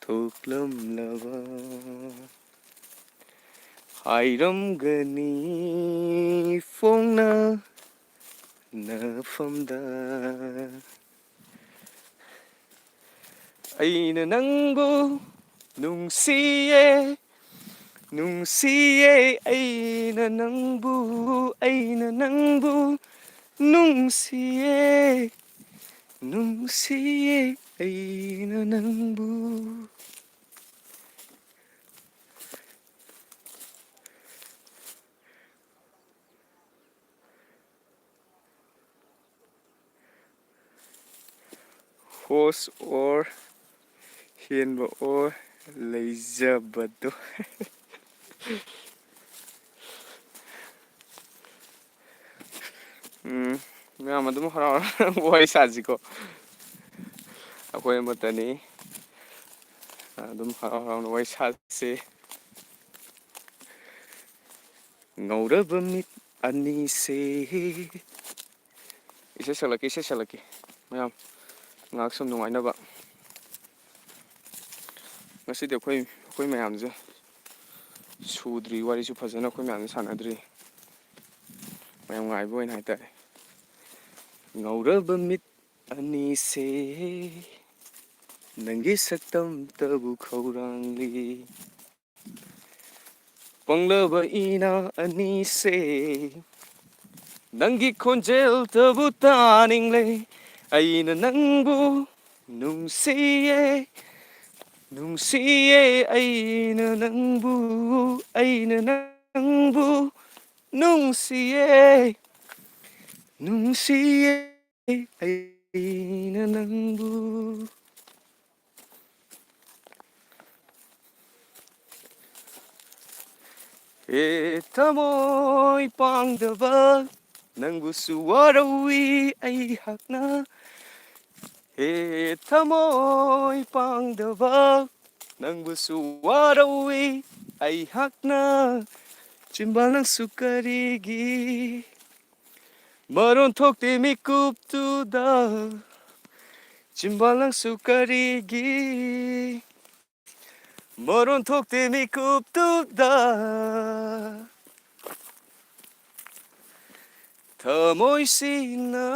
ꯊꯣꯛꯂꯝꯂꯕ ꯍꯥꯏꯔꯝꯒꯅꯤ ꯐꯣꯡꯅ ꯅꯐꯝꯗ꯫ ꯑꯩꯅ ꯅꯪꯕꯨ ꯅꯨꯡꯁꯤꯌꯦ, ꯅꯨꯡꯁꯤꯌꯦ ꯑꯩꯅ ꯅꯪꯕꯨ, ꯑꯩꯅ ꯅꯪꯕꯨ ꯅꯨꯡꯁꯤꯌꯦ, ꯅꯨꯡꯁꯤꯌꯦ ꯑꯩꯅ ꯅꯪꯕꯨ꯫ Host or ꯍꯦꯟꯕ or ꯂꯩꯖꯕꯗꯣ꯫ ꯎꯝ, ꯃꯌꯥꯝ ꯑꯗꯨꯝ ꯍꯔꯥꯎ ꯍꯔꯥꯎ ꯋꯥꯔꯤ ꯁꯥꯁꯤꯀꯣ꯫ ꯑꯩꯈꯣꯏ ꯑꯃꯠꯇꯅꯤ꯫ ꯑꯗꯨꯝ ꯍꯔꯥꯎ ꯍꯔꯥꯎꯅ ꯋꯥꯔꯤ ꯁꯥꯁꯤ꯫ ꯉꯧꯔꯕ ꯃꯤꯠ ꯑꯅꯤꯁꯦ꯫ ꯏꯁꯩ ꯁꯛꯂꯛꯀꯦ, ꯏꯁꯩ ꯁꯛꯂꯛꯀꯦ꯫ ꯃꯌꯥꯝ ꯉꯥꯏꯍꯥꯛ ꯁꯨꯝ ꯅꯨꯡꯉꯥꯏꯅꯕ꯫ ꯉꯁꯤꯗꯤ ꯑꯩꯈꯣꯏ, ꯑꯩꯈꯣꯏ ꯃꯌꯥꯝꯁꯦ ꯁꯨꯗ꯭ꯔꯤ, ꯋꯥꯔꯤꯁꯨ ꯐꯖꯅ ꯑꯩꯈꯣꯏ ꯃꯌꯥꯝꯁꯦ ꯁꯥꯟꯅꯗ꯭ꯔꯤ꯫ ꯃꯌꯥꯝ ꯉꯥꯏꯕ ꯑꯣꯏꯅ ꯍꯥꯏꯇꯥꯔꯦ꯫ ꯉꯧꯔꯕ ꯃꯤꯠ ꯑꯅꯤꯁꯦ ꯅꯪꯒꯤ ꯁꯛꯇꯝꯇꯕꯨ ꯈꯧꯔꯥꯡꯂꯤ꯫ ꯄꯪꯂꯕ ꯏꯅꯥ ꯑꯅꯤꯁꯦ ꯅꯪꯒꯤ ꯈꯣꯟꯖꯦꯜꯇꯕꯨ ꯇꯥꯅꯤꯡꯂꯦ꯫ ꯑꯩꯅ ꯅꯪꯕꯨ ꯅꯨꯡꯁꯤꯌꯦ, ꯅꯨꯡꯁꯤꯌꯦ ꯑꯩꯅ ꯅꯪꯕꯨ, ꯑꯩꯅ ꯅꯪꯕꯨ ꯅꯨꯡꯁꯤꯌꯦ, ꯅꯨꯡꯁꯤꯌꯦ ꯑꯩꯅ ꯅꯪꯕꯨ꯫ ꯍꯦ ꯊꯃꯣꯏ ꯄꯥꯡꯗꯕ, ꯅꯪꯕꯨꯁꯨ ꯋꯥꯔꯧꯏ ꯑꯩꯍꯥꯛꯅ꯫ ꯍꯦ ꯊꯃꯣꯏ ꯄꯥꯡꯗꯕ, ꯅꯪꯕꯨꯁꯨ ꯋꯥꯔꯧꯏ ꯑꯩꯍꯥꯛꯅ꯫ ꯆꯤꯝꯕꯥꯜ ꯅꯪꯁꯨ ꯀꯔꯤꯒꯤ ꯃꯔꯣꯟ ꯊꯣꯛꯇꯦ ꯃꯤꯀꯨꯞꯇꯨꯗ? ꯆꯤꯝꯕꯥꯜ ꯅꯪꯁꯨ ꯀꯔꯤꯒꯤ ꯃꯔꯣꯟ ꯊꯣꯛꯇꯦ ꯃꯤꯀꯨꯞꯇꯨꯗ? ꯊꯃꯣꯏꯁꯤꯅ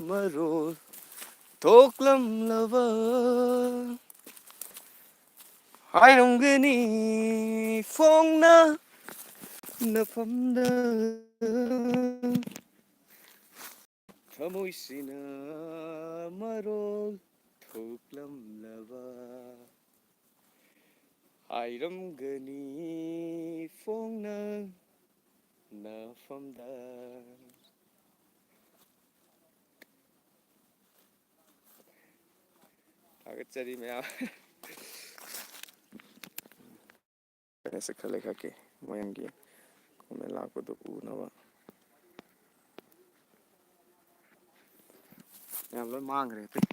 ꯃꯔꯣꯜ ꯊꯣꯛꯂꯝꯂꯕ ꯍꯥꯏꯔꯝꯒꯅꯤ ꯐꯣꯡꯅ ꯅꯐꯝꯗ꯫ ꯊꯃꯣꯏꯁꯤꯅ ꯃꯔꯣꯜ ꯊꯣꯛꯂꯝꯂꯕ ꯍꯥꯏꯔꯝꯒꯅꯤ ꯐꯣꯡꯅ ꯅꯐꯝꯗ꯫ ꯊꯥꯒꯠꯆꯔꯤ ꯃꯌꯥꯝ꯫ ꯀꯩꯅꯣꯁꯦ ꯈꯔ ꯂꯩꯈꯠꯀꯦ, ꯃꯌꯥꯝꯒꯤ comment ꯂꯥꯛꯄꯗꯣ ꯎꯅꯕ꯫ ꯌꯥꯝ ꯂꯣꯏ ꯃꯥꯡꯈ꯭ꯔꯦ ꯑꯇꯩ꯫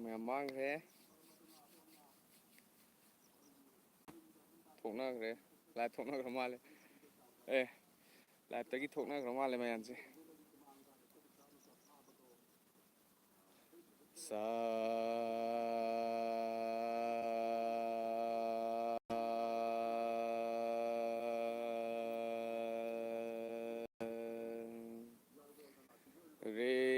ꯃꯌꯥꯝ ꯃꯥꯡꯈ꯭ꯔꯦ꯫ ꯊꯣꯛꯅꯈ꯭ꯔꯦ꯫ Live ꯊꯣꯛꯅꯈ꯭ꯔ ꯃꯥꯜꯂꯦ꯫ ꯑꯦ, live ꯇꯒꯤ ꯊꯣꯛꯅꯈ꯭ꯔ ꯃꯥꯜꯂꯦ ꯃꯌꯥꯝꯁꯦ꯫ ꯁꯥ ꯔꯦ꯫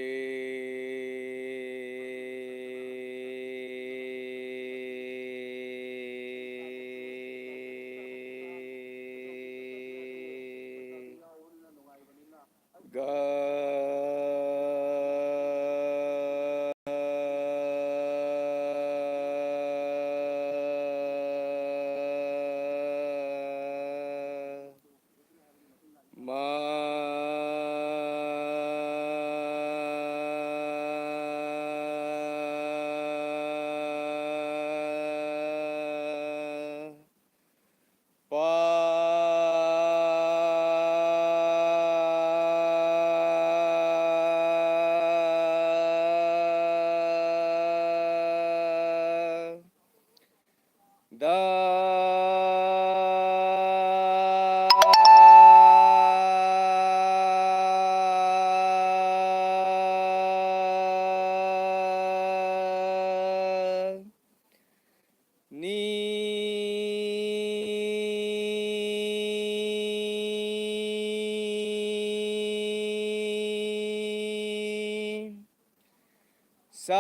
ꯁꯥ꯫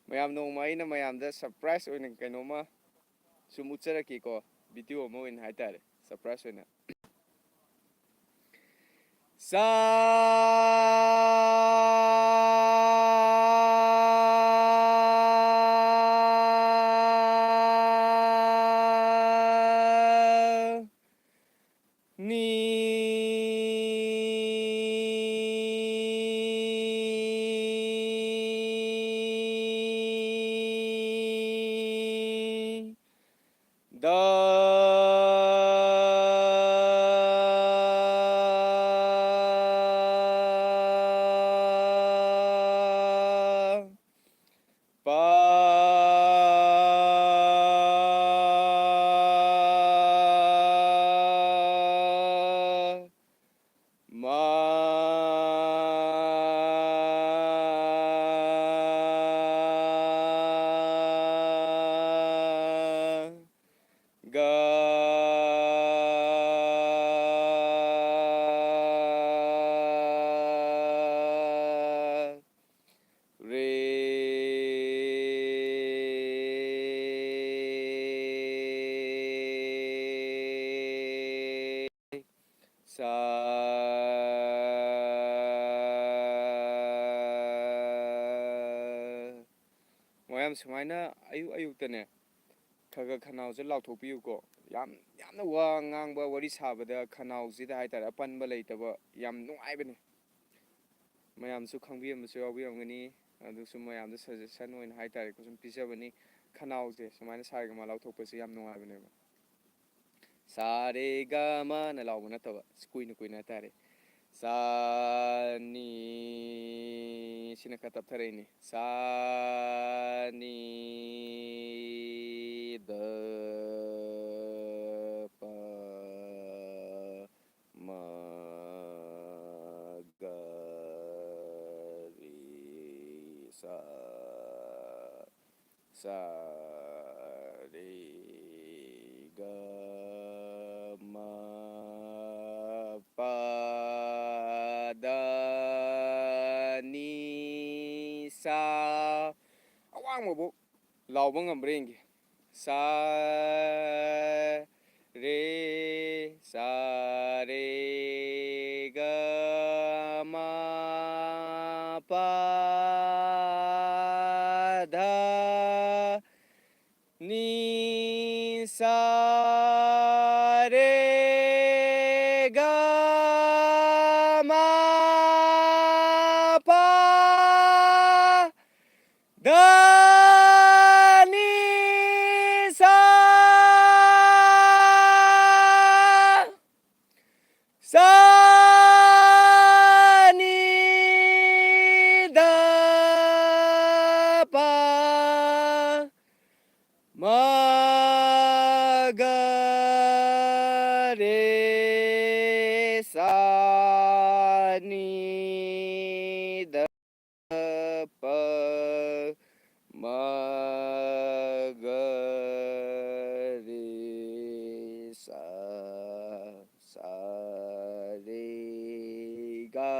ꯃꯌꯥꯝ, ꯅꯣꯡꯃ ꯑꯩꯅ ꯃꯌꯥꯝꯗ surprise ꯑꯣꯏꯅ ꯀꯩꯅꯣꯝꯃ ꯁꯨꯝ ꯎꯠꯆꯔꯛꯀꯦꯀꯣ, video ꯑꯃ ꯑꯣꯏꯅ ꯍꯥꯏꯇꯥꯔꯦ, surprise ꯑꯣꯏꯅ꯫ ꯁꯥ꯫ ꯅꯤ꯫ ꯗ꯫ ꯄ꯫ ꯃ꯫ ꯒ꯫ ꯔꯦ꯫ ꯁꯥ꯫ ꯃꯌꯥꯝ ꯁꯨꯃꯥꯏꯅ ꯑꯌꯨꯛ ꯑꯌꯨꯛꯇꯅꯦ, ꯈꯔ ꯈꯔ ꯈꯅꯥꯎꯁꯦ ꯂꯥꯎꯊꯣꯛꯄꯤꯌꯨꯀꯣ꯫ ꯌꯥꯝ, ꯌꯥꯝꯅ ꯋꯥ ꯉꯥꯡꯕ, ꯋꯥꯔꯤ ꯁꯥꯕꯗ ꯈꯅꯥꯎꯁꯤꯗ ꯍꯥꯏꯇꯥꯔꯦ, ꯑꯄꯟꯕ ꯂꯩꯇꯕ ꯌꯥꯝ ꯅꯨꯡꯉꯥꯏꯕꯅꯦ꯫ ꯃꯌꯥꯝꯁꯨ ꯈꯪꯕꯤꯔꯝꯕꯁꯨ ꯌꯥꯎꯕꯤꯔꯝꯒꯅꯤ꯫ ꯑꯗꯨꯁꯨ ꯃꯌꯥꯝꯗ suggestion ꯑꯣꯏꯅ ꯍꯥꯏꯇꯥꯔꯦꯀꯣ, ꯁꯨꯝ ꯄꯤꯖꯕꯅꯤ꯫ ꯈꯅꯥꯎꯁꯦ ꯁꯨꯃꯥꯏꯅ ꯁꯥꯔꯦꯒ ꯃꯥ ꯂꯥꯎꯊꯣꯛꯄꯁꯦ ꯌꯥꯝ ꯅꯨꯡꯉꯥꯏꯕꯅꯦꯕ꯫ ꯁꯥ ꯔꯦ ꯒ ꯃꯥꯅ ꯂꯥꯎꯕ ꯅꯠꯇꯕ, ꯀꯨꯏꯅ ꯀꯨꯏꯅ ꯍꯥꯏꯇꯥꯔꯦ꯫ ꯁꯥ ꯅꯤ꯫ ꯁꯤꯅ ꯈꯔ ꯇꯞꯊꯔꯛꯏꯅꯤ꯫ ꯁꯥ ꯅꯤ ꯗ ꯄ ꯃ ꯒ ꯔꯤ ꯁꯥ꯫ ꯁꯥ꯫ ꯔꯦ ꯒ ꯃ ꯄ ꯗ ꯅꯤ ꯁꯥ꯫ ꯑꯋꯥꯡꯕꯕꯨ ꯂꯥꯎꯕ ꯉꯝꯕ꯭ꯔꯥ ꯌꯦꯡꯒꯦ꯫ ꯁꯥ ꯔꯦ, ꯁꯥ ꯔꯦ ꯒ ꯃ ꯄ ꯙ ꯅꯤ ꯁꯥ ꯔꯦ ꯒ ꯃ ꯄ ꯙ ꯅꯤ ꯁꯥ꯫ ꯁꯥ ꯅꯤ ꯙ ꯄ ꯃ ꯒ ꯔꯦ ꯁꯥ ꯅꯤ ꯙ ꯄ ꯃ ꯒ ꯔꯦ ꯁꯥ꯫ ꯁꯥ ꯔꯦ ꯒ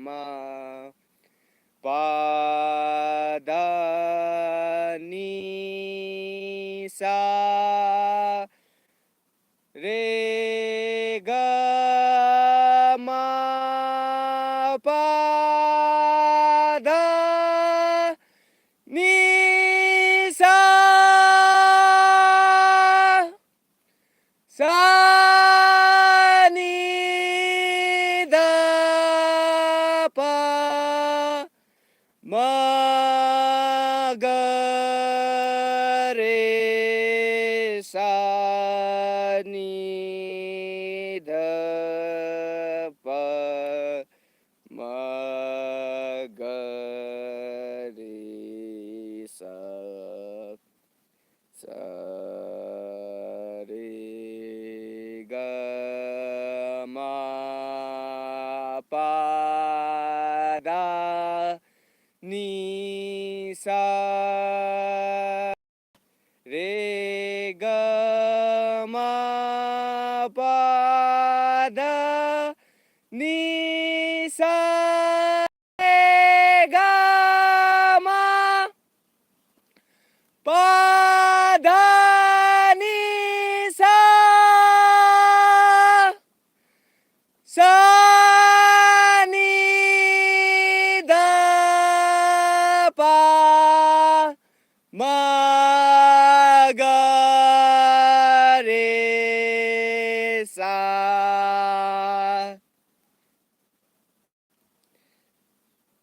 ꯃ ꯄ ꯙ ꯅꯤ ꯁꯥ ꯔꯦ ꯒ ꯃ ꯄ ꯙ ꯅꯤ ꯁꯥ꯫ ꯁꯥ ꯅꯤ ꯙ ꯄ ꯃ ꯒ ꯔꯦ ꯁꯥ ꯅꯤ ꯙ ꯄ ꯃ ꯒ ꯔꯦ ꯁꯥ꯫ ꯁꯥ ꯔꯦ ꯒ ꯃ ꯄ ꯙ ꯅꯤ Sa, re, ga, ma, pa, dha, ni, sa, sa, ni, da, pa, ma, ga, re, sa.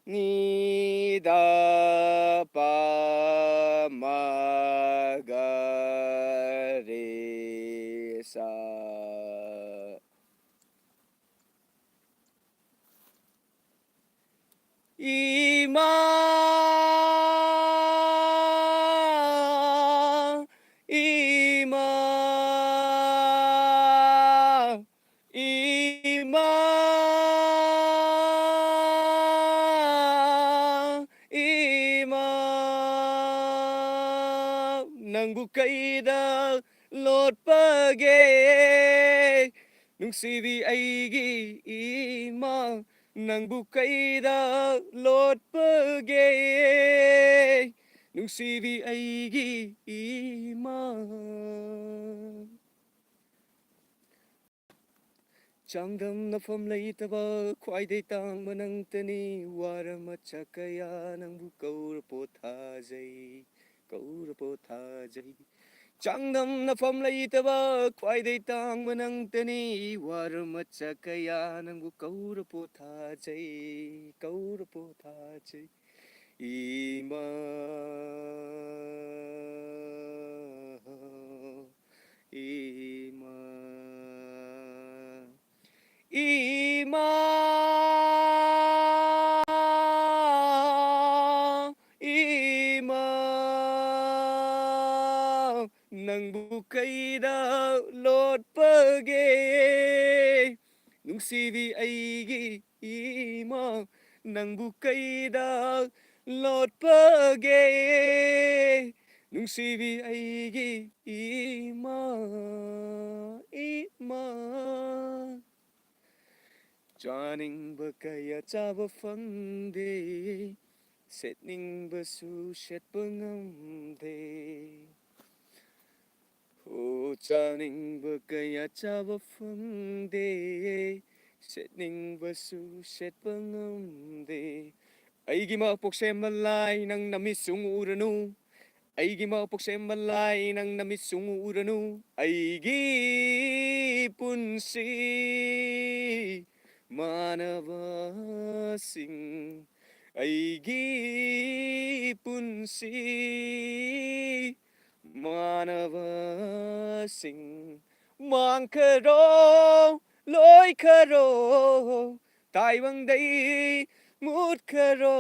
Ni, da, pa, ma, ga, re, sa. Ima, ima, ima, ima. ꯅꯪꯕꯨ ꯀꯩꯗ ꯂꯣꯠꯄꯒꯦ? ꯅꯨꯡꯁꯤꯕꯤ ꯑꯩꯒꯤ ꯏꯃꯥ, ꯅꯪꯕꯨ ꯀꯩꯗ ꯂꯣꯠꯄꯒꯦ? ꯅꯨꯡꯁꯤꯕꯤ ꯑꯩꯒꯤ ꯏꯃꯥ꯫ ꯆꯥꯡꯗꯝꯅꯐꯝ ꯂꯩꯇꯕ ꯈ꯭ꯋꯥꯏꯗꯩ ꯇꯥꯡꯕ ꯅꯪꯇꯅꯤ꯫ ꯋꯥꯔ ꯃꯆꯥ ꯀꯌꯥ ꯅꯪꯕꯨ ꯀꯧꯔ ꯄꯣꯊꯥꯖꯩ, ꯀꯧꯔ ꯄꯣꯊꯥꯖꯩ꯫ ꯆꯥꯡꯗꯝꯅꯐꯝ ꯂꯩꯇꯕ ꯈ꯭ꯋꯥꯏꯗꯩ ꯇꯥꯡꯕ ꯅꯪꯇꯅꯤ꯫ ꯋꯥꯔ ꯃꯆꯥ ꯀꯌꯥ ꯅꯪꯕꯨ ꯀꯧꯔ ꯄꯣꯊꯥꯖꯩ, ꯀꯧꯔ ꯄꯣꯊꯥꯖꯩ꯫ ꯏꯃꯥ, ꯏꯃꯥ, ꯏꯃꯥ, ꯏꯃꯥ, ꯅꯪꯕꯨ ꯀꯩꯗ ꯂꯣꯠꯄꯒꯦ? ꯅꯨꯡꯁꯤꯕꯤ ꯑꯩꯒꯤ ꯏꯃꯥ, ꯅꯪꯕꯨ ꯀꯩꯗ ꯂꯣꯠꯄꯒꯦ? ꯅꯨꯡꯁꯤꯕꯤ ꯑꯩꯒꯤ ꯏꯃꯥ, ꯏꯃꯥ꯫ ꯆꯥꯅꯤꯡꯕ ꯀꯌꯥ ꯆꯥꯕ ꯐꯪꯗꯦ, ꯁꯦꯠꯅꯤꯡꯕꯁꯨ ꯁꯦꯠꯄ ꯉꯝꯗꯦ꯫ ꯑꯣ, ꯆꯥꯅꯤꯡꯕ ꯀꯌꯥ ꯆꯥꯕ ꯐꯪꯗꯦ, ꯁꯦꯠꯅꯤꯡꯕꯁꯨ ꯁꯦꯠꯄ ꯉꯝꯗꯦ꯫ ꯑꯩꯒꯤ ꯃꯄꯣꯛ ꯁꯦꯝꯕ ꯂꯥꯏ, ꯅꯪ ꯅꯃꯤꯠꯁꯨ ꯎꯔꯅꯨ꯫ ꯑꯩꯒꯤ ꯃꯄꯣꯛ ꯁꯦꯝꯕ ꯂꯥꯏ, ꯅꯪ ꯅꯃꯤꯠꯁꯨ ꯎꯔꯅꯨ꯫ ꯑꯩꯒꯤ ꯄꯨꯟꯁꯤ ꯃꯥꯟꯅꯕꯁꯤꯡ, ꯑꯩꯒꯤ ꯄꯨꯟꯁꯤ ꯃꯥꯟꯅꯕꯁꯤꯡ, ꯃꯥꯡꯈꯔꯣ, ꯂꯣꯏꯈꯔꯣ, ꯇꯥꯏꯕꯪꯗꯩ ꯃꯨꯠꯈꯔꯣ,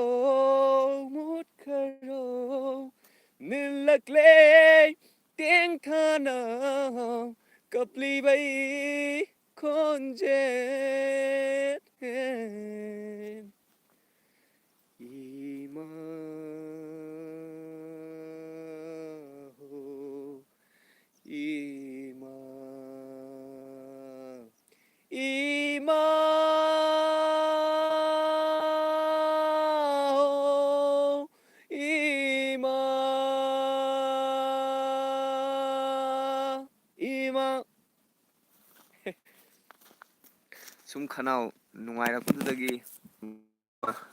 ꯃꯨꯠꯈꯔꯣ꯫ ꯅꯤꯜꯂꯛꯂꯦ ꯇꯦꯡꯊꯥꯅ ꯀꯞꯂꯤꯕꯩ ꯈꯣꯟꯖꯦꯜ꯫ ꯏꯃꯥ ꯍꯣ, ꯏꯃꯥ, ꯏꯃꯥ ꯍꯣ, ꯏꯃꯥ, ꯏꯃꯥ꯫ ꯁꯨꯝ ꯈꯅꯥꯎ ꯅꯨꯡꯉꯥꯏꯔꯛꯄꯗꯨꯗꯒꯤ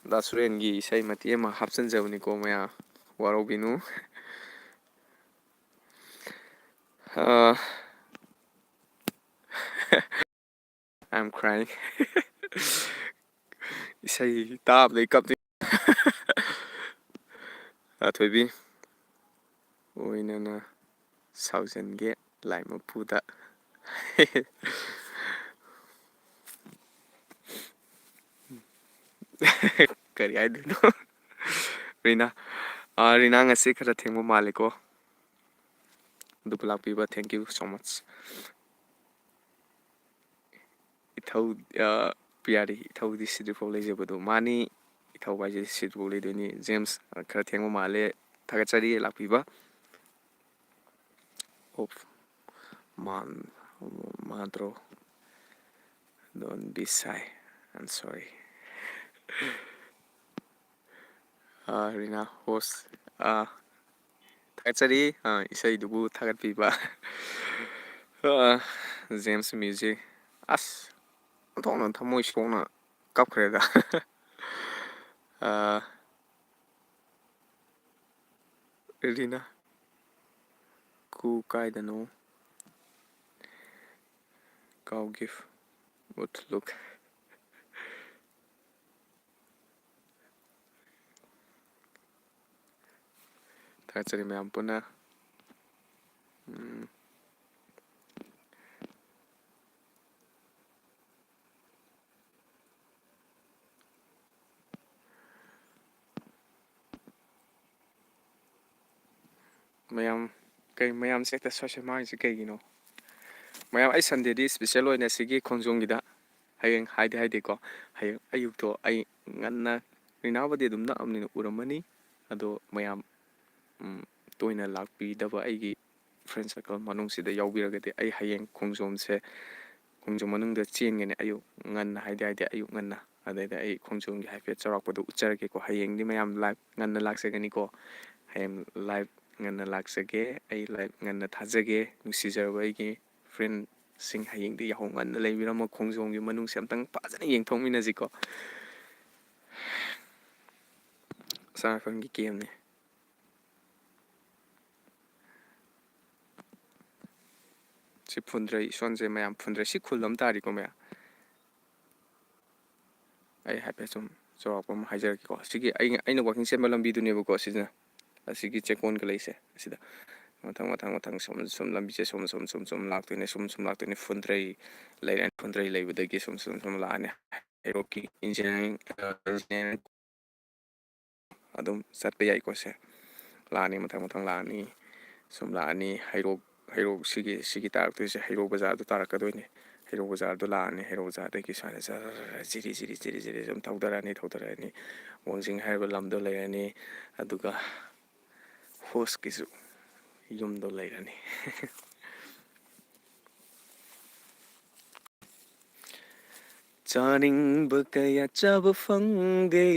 ꯗꯥ ꯁꯨꯔꯦꯟꯒꯤ ꯏꯁꯩ ꯃꯇꯦꯛ ꯑꯃ ꯍꯥꯞꯆꯤꯟꯖꯕꯅꯤꯀꯣ ꯃꯌꯥꯝ, ꯋꯥꯔꯧꯕꯤꯅꯨ꯫ ꯑꯥ, I'm crying. ꯏꯁꯩ ꯇꯥꯕꯗꯩ ꯀꯞꯅꯤꯡ꯫ ꯑꯊꯣꯏꯕꯤ ꯑꯣꯏꯅꯅ ꯁꯥꯎꯖꯟꯒꯦ ꯂꯥꯏ ꯃꯄꯨꯗ꯫ ꯀꯔꯤ ꯍꯥꯏꯗꯣꯏꯅꯣ? ꯔꯤꯅꯥ, ꯑꯥ, ꯔꯤꯅꯥ, ꯉꯁꯤ ꯈꯔ ꯊꯦꯡꯕ ꯃꯥꯜꯂꯦꯀꯣ, ꯑꯗꯨꯕꯨ ꯂꯥꯛꯄꯤꯕ, thank you so much꯫ ꯏꯊꯧ, ꯑꯥ, ꯄꯤꯌꯥꯔꯤ, ꯏꯊꯧꯗꯤ ꯁꯤꯗ꯭ꯔꯤꯐꯥꯎ ꯂꯩꯖꯕꯗꯣ ꯃꯥꯅꯤ꯫ ꯏꯊꯧ ꯍꯥꯏꯁꯦ ꯁꯤꯗ꯭ꯔꯤꯐꯥꯎ ꯂꯩꯗꯣꯏꯅꯤ꯫ ꯖꯦꯝꯁ, ꯑꯥ, ꯈꯔ ꯊꯦꯡꯕ ꯃꯥꯜꯂꯦ, ꯊꯥꯒꯠꯆꯔꯤ ꯂꯥꯛꯄꯤꯕ꯫ ꯑꯣꯞ, ꯃꯥꯟ-, ꯃꯥꯟꯇ꯭ꯔꯣ, don't be shy꯫ I'm sorry. Ah, Rina host, ꯑꯥ, ꯊꯥꯒꯠꯆꯔꯤ, ꯑꯥ, ꯏꯁꯩꯗꯨꯕꯨ ꯊꯥꯒꯠꯄꯤꯕ꯫ ꯑꯥ, ꯖꯦꯝꯁ ꯃ꯭ꯌꯨꯖꯤꯛ꯫ ꯑꯁ, ꯑꯣꯟꯊꯣꯛꯅ ꯊꯃꯣꯏ ꯁꯣꯛꯅ ꯀꯞꯈ꯭ꯔꯦꯗ꯫ ꯑꯥ, ꯔꯤꯅꯥ, ꯀꯨ ꯀꯥꯏꯗꯅꯣ? Cow give, what look? ꯊꯥꯒꯠꯆꯔꯤ ꯃꯌꯥꯝ ꯄꯨꯟꯅ꯫ ꯎꯝ꯫ ꯃꯌꯥꯝ, ꯀꯩ ꯃꯌꯥꯝꯁꯦ ꯍꯦꯛꯇ ꯁ꯭ꯋꯥꯏ ꯁ꯭ꯋꯥꯏ ꯃꯥꯡꯉꯤꯁꯦ ꯀꯩꯒꯤꯅꯣ? ꯃꯌꯥꯝ, ꯑꯩ Sundayꯗꯤ special ꯑꯣꯏꯅ ꯁꯤꯒꯤ ꯈꯣꯡꯖꯣꯝꯒꯤꯗ, ꯍꯌꯦꯡ ꯍꯥꯏꯗꯤ ꯍꯥꯏꯗꯦꯀꯣ, ꯍꯌꯦꯡ ꯑꯌꯨꯛꯇꯣ ꯑꯩ ꯉꯟꯅ, ꯔꯤꯅꯥꯕꯨꯗꯤ ꯑꯗꯨꯝ ꯅꯛꯑꯕꯅꯤꯅ ꯎꯔꯝꯃꯅꯤ, ꯑꯗꯣ ꯃꯌꯥꯝ, ꯎꯝ, ꯇꯣꯏꯅ ꯂꯥꯛꯄꯤꯗꯕ ꯑꯩꯒꯤ friend circle ꯃꯅꯨꯡꯁꯤꯗ ꯌꯥꯎꯕꯤꯔꯒꯗꯤ ꯑꯩ ꯍꯌꯦꯡ ꯈꯣꯡꯖꯣꯝꯁꯦ, ꯈꯣꯡꯖꯣꯝ ꯃꯅꯨꯡꯗ ꯆꯦꯟꯒꯅꯤ ꯑꯌꯨꯛ ꯉꯟꯅ, ꯍꯥꯏꯗꯤ ꯍꯥꯏꯗꯤ ꯑꯌꯨꯛ ꯉꯟꯅ꯫ ꯑꯗꯩꯗ ꯑꯩ ꯈꯣꯡꯖꯣꯝꯒꯤ ꯍꯥꯏꯐꯦꯠ ꯆꯥꯎꯔꯥꯛꯄꯗꯣ ꯎꯠꯆꯔꯒꯦꯀꯣ꯫ ꯍꯌꯦꯡꯗꯤ ꯃꯌꯥꯝ live ꯉꯟꯅ ꯂꯥꯛꯆꯒꯅꯤꯀꯣ꯫ ꯍꯌꯦꯡ live ꯉꯟꯅ ꯂꯥꯛꯆꯒꯦ, ꯑꯩ live ꯉꯟꯅ ꯊꯥꯖꯒꯦ꯫ ꯅꯨꯡꯁꯤꯖꯔꯕ ꯑꯩꯒꯤ friendꯁꯤꯡ, ꯍꯌꯦꯡꯗꯤ ꯌꯥꯍꯧ ꯉꯟꯅ ꯂꯩꯕꯤꯔꯝꯃꯣ꯫ ꯈꯣꯡꯖꯣꯝꯒꯤ ꯃꯅꯨꯡꯁꯦ ꯑꯝꯇꯪ ꯐꯖꯅ ꯌꯦꯡꯊꯣꯛꯃꯤꯟꯅꯁꯤꯀꯣ꯫ ꯑꯁꯥꯝ ꯔꯥꯏꯐꯜꯒꯤ campꯅꯤ꯫ ꯁꯤ ꯐꯨꯟꯗ꯭ꯔꯩ ꯏꯁꯣꯟꯁꯦ ꯃꯌꯥꯝ, ꯐꯨꯟꯗ꯭ꯔꯩ ꯁꯤ ꯈꯨꯜ ꯑꯃ ꯇꯥꯔꯤꯀꯣ ꯃꯌꯥꯝ꯫ ꯑꯩ ꯍꯥꯏꯐꯦꯠ ꯁꯨꯝ ꯆꯥꯎꯔꯥꯛꯄ ꯑꯃ ꯍꯥꯏꯖꯔꯛꯀꯦꯀꯣ꯫ ꯁꯤꯒꯤ ꯑꯩ, ꯑꯩꯅ walking ꯆꯦꯟꯕ ꯂꯝꯕꯤꯗꯨꯅꯦꯕꯀꯣ ꯁꯤꯅ꯫ ꯑꯁꯤꯒꯤ ꯆꯦꯛꯀꯣꯟꯒ ꯂꯩꯁꯦ ꯑꯁꯤꯗ꯫ ꯃꯊꯪ, ꯃꯊꯪ, ꯃꯊꯪ ꯁꯨꯝ, ꯁꯨꯝ ꯂꯝꯕꯤꯁꯦ ꯁꯨꯝ, ꯁꯨꯝ, ꯁꯨꯝ, ꯁꯨꯝ ꯂꯥꯛꯇꯣꯏꯅꯦ꯫ ꯁꯨꯝ, ꯁꯨꯝ ꯂꯥꯛꯇꯣꯏꯅꯦ꯫ ꯐꯨꯟꯗ꯭ꯔꯩ ꯂꯩꯔꯦ꯫ ꯐꯨꯟꯗ꯭ꯔꯩ ꯂꯩꯕꯗꯒꯤ ꯁꯨꯝ, ꯁꯨꯝ, ꯁꯨꯝ ꯂꯥꯛꯑꯅꯤ꯫ ꯍꯩꯔꯣꯛꯀꯤ engineering, ꯑ, engineering ꯑꯗꯨꯝ ꯆꯠꯄ ꯌꯥꯏꯀꯣ ꯁꯦ꯫ ꯂꯥꯛꯑꯅꯤ, ꯃꯊꯪ ꯃꯊꯪ ꯂꯥꯛꯑꯅꯤ꯫ ꯁꯨꯝ ꯂꯥꯛꯑꯅꯤ꯫ ꯍꯩꯔꯣꯛ, ꯍꯩꯔꯣꯛ ꯁꯤꯒꯤ, ꯁꯤꯒꯤ ꯇꯥꯔꯛꯇꯣꯏꯁꯦ ꯍꯩꯔꯣꯛ ꯕꯖꯥꯔꯗꯣ ꯇꯥꯔꯛꯀꯗꯣꯏꯅꯤ꯫ ꯍꯩꯔꯣꯛ ꯕꯖꯥꯔꯗꯣ ꯂꯥꯛꯑꯅꯤ꯫ ꯍꯩꯔꯣꯛ ꯕꯖꯥꯔꯗꯒꯤ ꯁꯨꯃꯥꯏꯅ ꯖꯔ ꯖꯤꯔꯤ ꯖꯤꯔꯤ ꯖꯤꯔꯤ ꯖꯤꯔꯤ ꯁꯨꯝ ꯊꯧꯗꯔꯛꯑꯅꯤ, ꯊꯧꯗꯔꯛꯑꯅꯤ꯫ ꯋꯥꯡꯖꯤꯡ ꯍꯥꯏꯔꯤꯕ ꯂꯝꯗꯣ ꯂꯩꯔꯅꯤ꯫ ꯑꯗꯨꯒ hostꯀꯤꯁꯨ ꯌꯨꯝꯗꯣ ꯂꯩꯔꯅꯤ꯫ ꯇꯥꯅꯤꯡꯕ ꯀꯌꯥ ꯆꯥꯕ ꯐꯪꯗꯦ,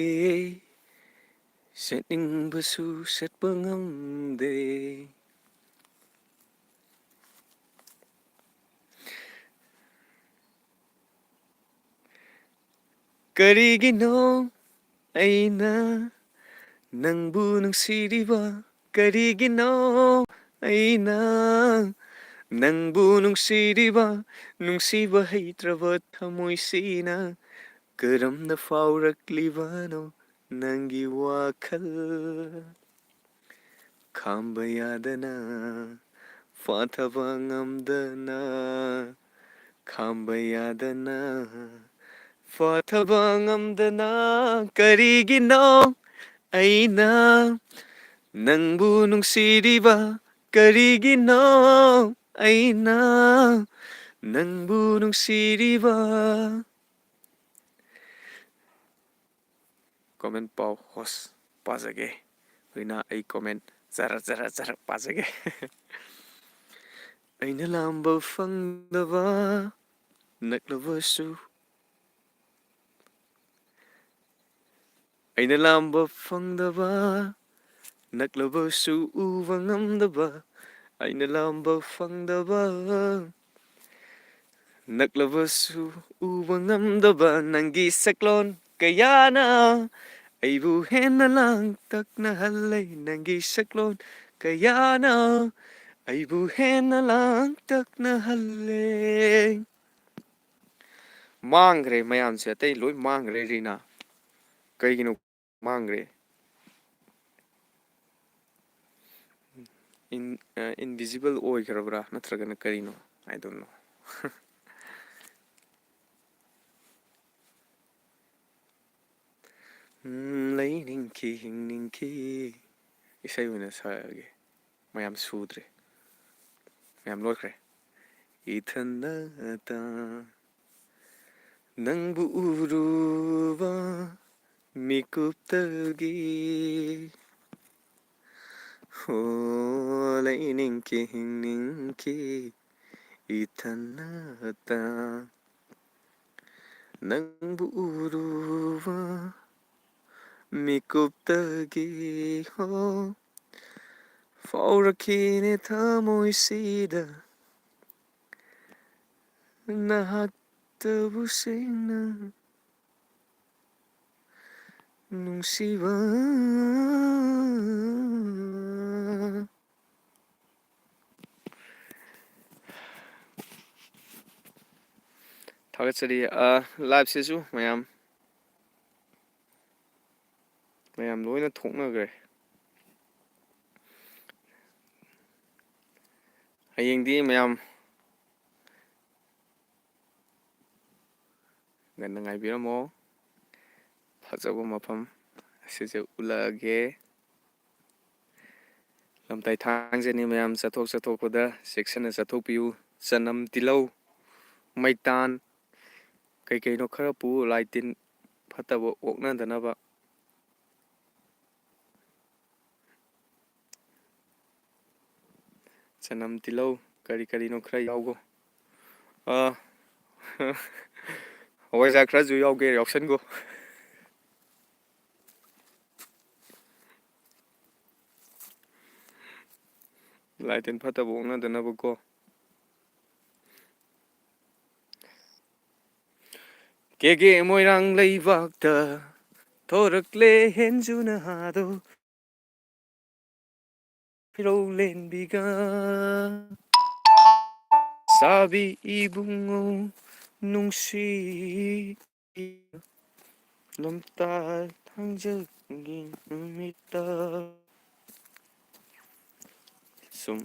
ꯁꯦꯠꯅꯤꯡꯕꯁꯨ ꯁꯦꯠꯄ ꯉꯝꯗꯦ꯫ ꯀꯔꯤꯒꯤꯅꯣ ꯑꯩꯅ ꯅꯪꯕꯨ ꯅꯨꯡꯁꯤꯔꯤꯕ? ꯀꯔꯤꯒꯤꯅꯣ ꯑꯩꯅ ꯅꯪꯕꯨ ꯅꯨꯡꯁꯤꯔꯤꯕ? ꯅꯨꯡꯁꯤꯕ ꯍꯩꯇ꯭ꯔꯕ ꯊꯃꯣꯏꯁꯤꯅ ꯀꯔꯝꯅ ꯐꯥꯎꯔꯛꯂꯤꯕꯅꯣ ꯅꯪꯒꯤ ꯋꯥꯈꯜ? ꯈꯥꯝꯕ ꯌꯥꯗꯅ, ꯐꯥꯊꯕ ꯉꯝꯗꯅ, ꯈꯥꯝꯕ ꯌꯥꯗꯅ, ꯐꯥꯊꯕ ꯉꯝꯗꯅ, ꯀꯔꯤꯒꯤꯅꯣ ꯑꯩꯅ ꯅꯪꯕꯨ ꯅꯨꯡꯁꯤꯔꯤꯕ? ꯀꯔꯤꯒꯤꯅꯣ ꯑꯩꯅ ꯅꯪꯕꯨ ꯅꯨꯡꯁꯤꯔꯤꯕ? ꯀꯣꯃꯦꯟ ꯄꯥꯎ ꯍꯣꯁ ꯄꯥꯖꯒꯦ꯫ ꯍꯧꯖꯤꯛꯅ ꯑꯩ ꯀꯣꯃꯦꯟ ꯖꯔ ꯖꯔ ꯖꯔ ꯄꯥꯖꯒꯦ꯫ ꯑꯩꯅ ꯂꯥꯝꯕ ꯐꯪꯗꯕ ꯅꯛꯂꯕꯁꯨ, ꯑꯩꯅ ꯂꯥꯝꯕ ꯐꯪꯗꯕ ꯅꯛꯂꯕꯁꯨ ꯎꯕ ꯉꯝꯗꯕ, ꯑꯩꯅ ꯂꯥꯝꯕ ꯐꯪꯗꯕ ꯅꯛꯂꯕꯁꯨ ꯎꯕ ꯉꯝꯗꯕ ꯅꯪꯒꯤ ꯁꯛꯂꯣꯟ ꯀꯌꯥꯅ ꯑꯩꯕꯨ ꯍꯦꯟꯅ ꯂꯥꯡꯇꯛꯅꯍꯜꯂꯦ꯫ ꯅꯪꯒꯤ ꯁꯛꯂꯣꯟ ꯀꯌꯥꯅ ꯑꯩꯕꯨ ꯍꯦꯟꯅ ꯂꯥꯡꯇꯛꯅꯍꯜꯂꯦ꯫ ꯃꯥꯡꯈ꯭ꯔꯦ ꯃꯌꯥꯝꯁꯦ, ꯑꯇꯩ ꯂꯣꯏ ꯃꯥꯡꯈ꯭ꯔꯦ ꯔꯤꯅꯥ꯫ ꯀꯩꯒꯤꯅꯣ ꯃꯥꯡꯈ꯭ꯔꯦ? ꯏꯟ-, ꯑ, invisible ꯑꯣꯏꯈ꯭ꯔꯕ꯭ꯔꯥ ꯅꯠꯇ꯭ꯔꯒꯅ ꯀꯔꯤꯅꯣ? I don't know꯫ ꯎꯝ, ꯂꯩꯅꯤꯡꯈꯤ, ꯍꯤꯡꯅꯤꯡꯈꯤ꯫ ꯏꯁꯩ ꯑꯣꯏꯅ ꯁꯛꯑꯒꯦ꯫ ꯃꯌꯥꯝ ꯁꯨꯗ꯭ꯔꯦ꯫ ꯃꯌꯥꯝ ꯂꯣꯏꯈ꯭ꯔꯦ꯫ ꯏꯊꯟꯗꯇ ꯅꯪꯕꯨ ꯎꯔꯨꯕ ꯃꯤꯀꯨꯞꯇꯒꯤ꯫ ꯍꯣ, ꯂꯩꯅꯤꯡꯈꯤ, ꯍꯤꯡꯅꯤꯡꯈꯤ ꯏꯊꯟꯗꯇ꯫ ꯅꯪꯕꯨ ꯎꯔꯨꯕ ꯃꯤꯀꯨꯞꯇꯒꯤ ꯍꯣ ꯐꯥꯎꯔꯛꯈꯤꯅꯦ ꯊꯃꯣꯏꯁꯤꯗ ꯅꯍꯥꯛꯇꯕꯨ ꯁꯦꯡꯅ ꯅꯨꯡꯁꯤꯕ꯫ ꯊꯥꯒꯠꯆꯔꯤ꯫ ꯑ, live ꯁꯤꯁꯨ ꯃꯌꯥꯝ, ꯃꯌꯥꯝ ꯂꯣꯏꯅ ꯊꯣꯛꯅꯈ꯭ꯔꯦ꯫ ꯍꯌꯦꯡꯗꯤ ꯃꯌꯥꯝ ꯉꯟꯅ ꯉꯥꯏꯕꯤꯔꯝꯃꯣ꯫ ꯐꯖꯕ ꯃꯐꯝ ꯑꯁꯤꯁꯦ ꯎꯠꯂꯛꯑꯒꯦ꯫ ꯂꯝꯇꯥꯏ ꯊꯥꯡꯖꯅꯤ ꯃꯌꯥꯝ, ꯆꯠꯊꯣꯛ ꯆꯠꯊꯣꯛꯄꯗ ꯆꯦꯛꯁꯤꯟꯅ ꯆꯠꯊꯣꯛꯄꯤꯌꯨ꯫ ꯆꯅꯝ, ꯇꯤꯜꯍꯧ, ꯃꯩꯇꯥꯟ, ꯀꯩ ꯀꯩꯅꯣ ꯈꯔ ꯄꯨ, ꯂꯥꯏ ꯇꯤꯟ ꯐꯠꯇꯕ ꯑꯣꯛꯅꯗꯅꯕ꯫ ꯆꯅꯝ, ꯇꯤꯜꯍꯧ, ꯀꯔꯤ ꯀꯔꯤꯅꯣ ꯈꯔ ꯌꯥꯎꯒꯣ꯫ ꯑꯥ, ꯍꯋꯥꯏꯖꯥꯔ ꯈꯔꯁꯨ ꯌꯥꯎꯒꯦ, ꯌꯥꯎꯁꯟꯒꯣ꯫ ꯂꯥꯏ ꯇꯤꯟ ꯐꯠꯇꯕ ꯑꯣꯛꯅꯗꯅꯕꯀꯣ꯫ ꯀꯦꯒꯦ ꯃꯣꯏꯔꯥꯡ ꯂꯩꯕꯥꯛꯇ ꯊꯣꯔꯛꯂꯦ ꯍꯦꯟꯖꯨ ꯅꯍꯥꯗꯣ꯫ ꯐꯤꯔꯧ ꯂꯦꯟꯕꯤꯒ ꯁꯥꯕꯤ ꯏꯕꯨꯡꯉꯣ ꯅꯨꯡꯁꯤ ꯂꯝꯇꯥ ꯊꯥꯡꯖꯒꯤ ꯅꯨꯃꯤꯠꯇ꯫ ꯁꯨꯝ